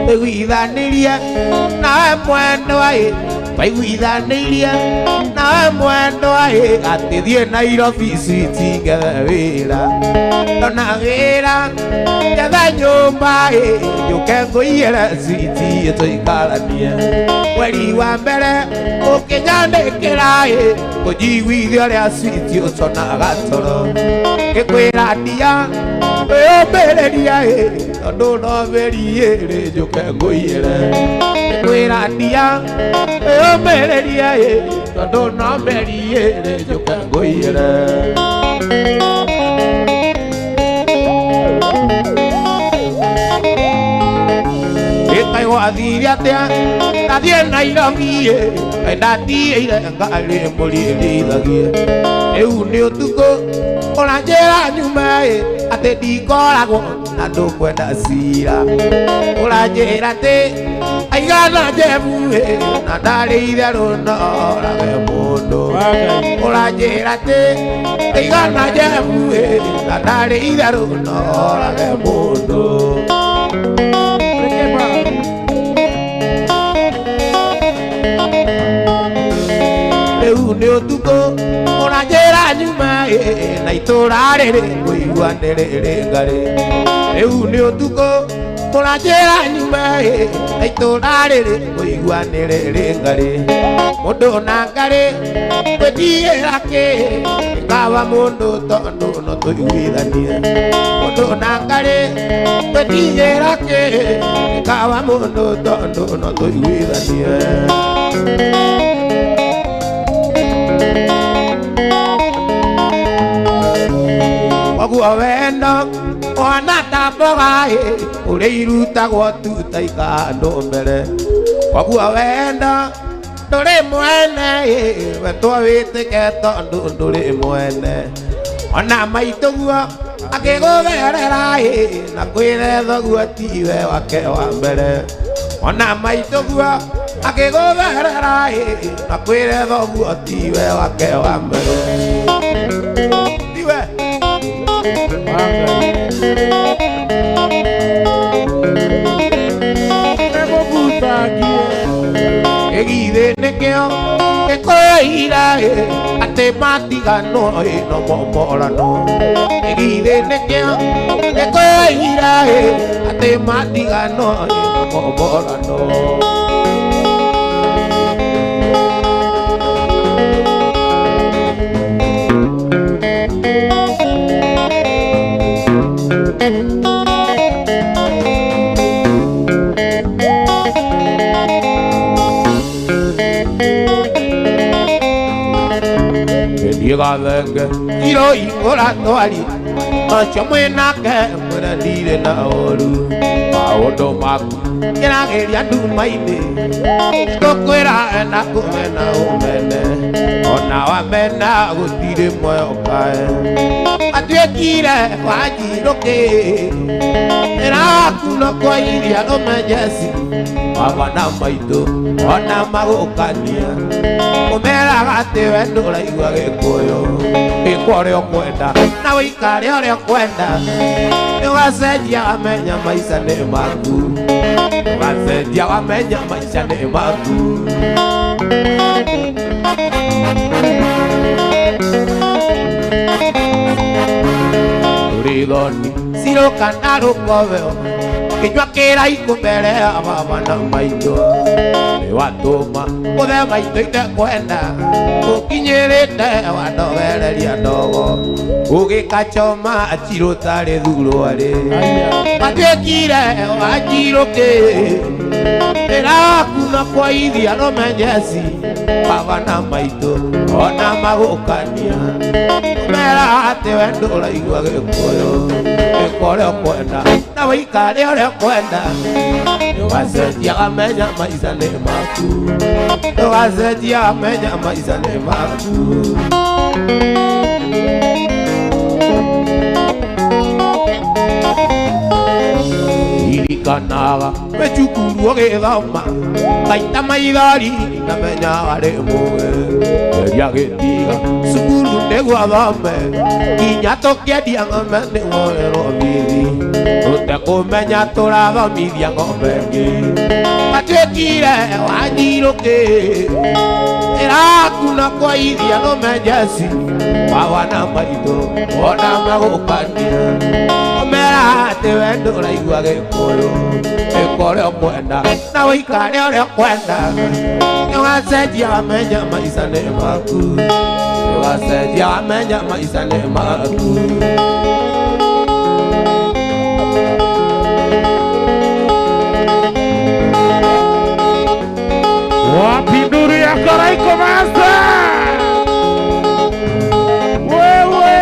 Twaiguithanirie nawe mwendwa ĩ twaiguithanirie nawe mwendwa ĩ atĩ thiĩ Nairobi city ngethe wĩra ndona wĩra ngethe nyũmba ĩ njũke ngũiyĩre city tũikaranie mweri wa mbere ũkĩnyandĩkĩra ĩ kũnjiguithia ũrĩa city ũconaga toro ngĩkwĩra ndia wĩyũmbĩrĩria ĩ tondũ no mĩeri ĩrĩ njũke ngũiyĩre ngĩkwĩra ndia wĩyũmbĩrĩria ĩ tondũ no mĩeri ĩrĩ njũke ngũiyĩre. Ĩkaĩ gwathire atĩa ndathiĩ Nairobi ĩ kaĩ ndatiĩire ngari mbũri ĩrĩithagie rĩu nĩ ũtukũ ũranjĩra nyume ĩ atĩ ndikoragwo na ndũkwenda cira ũranjĩra atĩ aigana njebu ĩ na ndarĩ itherũ no orage mũndũ ũranjĩra atĩ aigana njebu ĩ na ndarĩ itherũ no orage mũndũ. ũtukũ ũranjĩra nyuma na itũra rĩrĩ ngũigua nĩ rĩrĩ ngarĩ rĩu nĩ ũtukũ ũranjĩra nyuma na itũra rĩrĩ ngũigua nĩ rĩrĩ ngarĩ mũndũ na ngarĩ gwĩtigĩra kĩ kawa mũndũ tondũ no tũiguithanie mũndũ na ngarĩ gwĩtigĩra kĩ kawa mũndũ tondũ no tũiguithanie. Koguo wendo ũhana ta mboga ũrĩa irutagwo tuta ikandũ mbere koguo wendo ndũrĩ mwene wetwo wĩtĩke tondũ ndũrĩ mwene ona maitũguo akĩgũtherera na kwĩre thoguo tiwe wake wa mbere ona maitũguo akĩgũtherera na kwĩre thoguo tiwe wake wa mbere tiwe. Ĩgithĩ nĩkĩo gĩkwĩira atĩ matiganwo no momorano ĩgithĩ nĩkĩo gĩkwĩira atĩ matiganwo no momorano. Gathenge iro ingora twari acio mwĩnake mwĩra ndirĩ na ũru maũndũ maku kĩragĩria nduma-inĩ tũkwĩra na kũmena ũmene ona wamena gũtirĩ muoyo kae atuĩkire wanjirũkĩ ĩraku no kwairia rũmenjeci baba na maitũ ona magũkania ũmeraga atĩ we ndũraigua gĩkũyũ ĩkwo ũrĩa ũkwenda na wĩikare ũrĩa ũkwenda nĩũgacenjia wamenya maica nĩ maku ũgacenjia wamenya maica nĩ maku. Rũrĩthoni cirũ kana rũkobeo kinyua kĩraiku mbere ya baba na maitũ nĩwatũma mũthe maitũ itekwenda ũkinyĩrĩte wandogereria ndogo ũgĩkachoma chirũ tarĩ thurwarĩ matuĩkire wanjirũkĩ ĩraku na kwaithia rũmenjeci baba na maitũ ona magũkania ũmera atĩ we ndũraigua gĩkũyũ ĩka ũrĩa ũkwenda na wĩikare ũrĩa ũkwenda nĩũgacenjia wamenya maica nĩ maku nĩũgacenjia wamenya maica nĩ maku. Ririkanaga wĩ cukuru ũgĩthoma ngaita maithori ndamenya warĩ mũgĩ geria gĩtiga cukuru nĩguo thome nginya tũkĩendia ng'ombe nĩwoerwo bithi tũtekũmenya tũrathomithia ng'ombe ĩngĩ matuĩkire wanjirũkĩ ĩraku na kwaithia rũmenjeci baba na maitũ ona magũkania ũmera atĩ we ndũraigua gĩkũyũ ĩka ũrĩa ũkwenda na wĩikare ũrĩa ũkwenda nĩũgacenjia wamenya maica nĩ maku nĩũgacenjia wamenya maica nĩ maku. Wapi nduru ya Karaiko Master? Wewe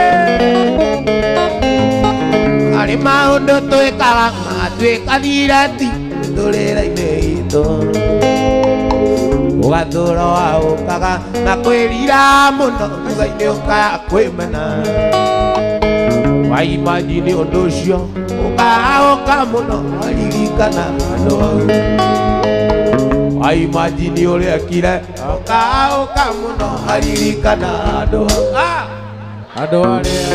Harĩ maũndũ twĩkaga magatuĩka thirati mĩtũrĩre-inĩ itũ ũgatũra waũkaga na kwĩrira mũno thutha-inĩ ũkaya kwĩmena waimajini ũndũ ũcio ũkaũka mũno waririkana andũ au waimajini ũrĩa ekire ũkaũka mũno waririkana andũ au. Andũ arĩa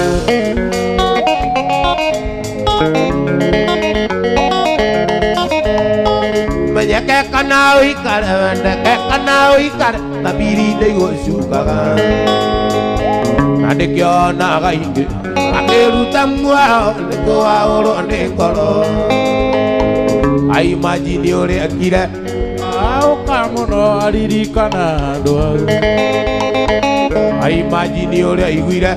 Menyeke kana ũikare wendeke kana ũikare thamiri ndĩgũcukaga na ndĩkĩonaga ingĩ akĩruta muoyo nĩkũwaũrwo nĩ ngoro aimajini ũrĩa ekire aũka mũno aririkana andũ au aimajini ũrĩa aiguire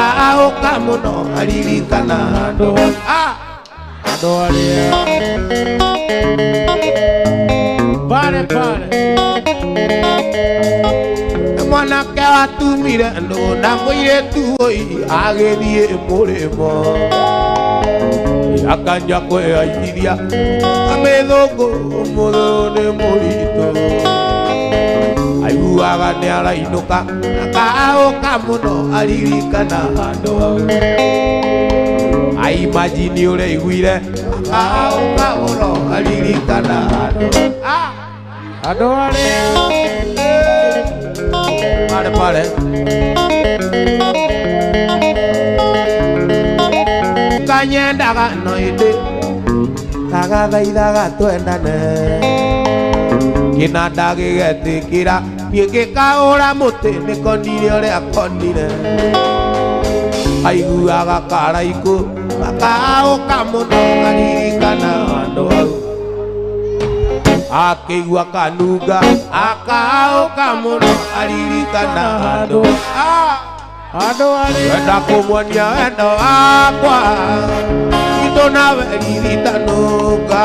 aũka mũno aririkana andũ andũ arĩa pale pale mwanake watumire ndũgũ na mũirĩtu ũi agĩthiĩ mũrĩmo akanja kwĩhaicithia amĩthũngũ mũthũ nĩ mũritũ aiguaga nĩ arainũka akaũka mũno aririkana andũ au aimajini ũrĩa aiguire akaũka mũno aririkana andũ andũ arĩa pale pale kanyendaga no ĩndĩ kagathaithaga twendane kĩnanda gĩgetĩkĩra niĩ ngĩkaũra mũtĩ nĩkonire ũrĩa konire aiguaga karaikũ gakaũka mũno karirikana andũ au akĩigua kanunga akaũka mũno aririkana andũ andũ arĩa wenda kũmuonia wendo wakwa itũ nawe riritanũka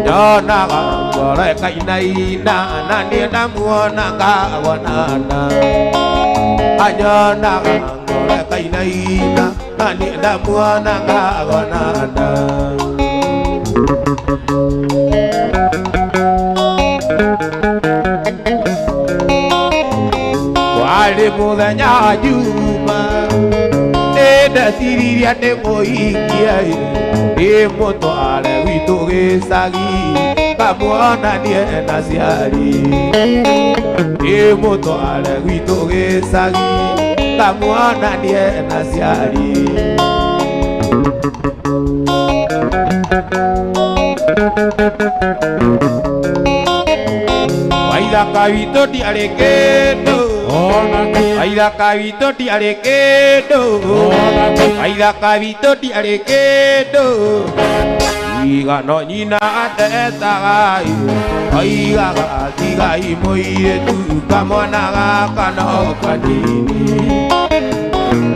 nyonaga ngoro ĩkainaina na niĩ ndamuonaga wonana anyonaga ngoro ĩkainaina na niĩ ndamuonaga wonana warĩ mũthenya wa Juma nĩndeciririe ndĩmũhikie ndĩmũtware gwitũ gĩcagi ngamuonanie na aciari ndĩmũtware gwitũ gĩcagi ngamuonanie na aciari waithaka witũ ndiarĩ kĩndũ waithaka witũ ndiarĩ kĩndũ waithaka witũ ndiarĩ kĩndũ igano nyina atetaga oigaga tigai mũirĩtu kamwana gaka no kanini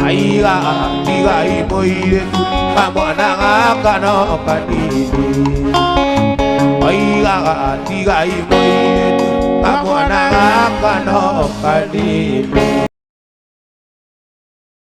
aigaga tigai mũirĩtu kamwana gaka no kanini oigaga tigai mũirĩtu kamwana gaka no kanini.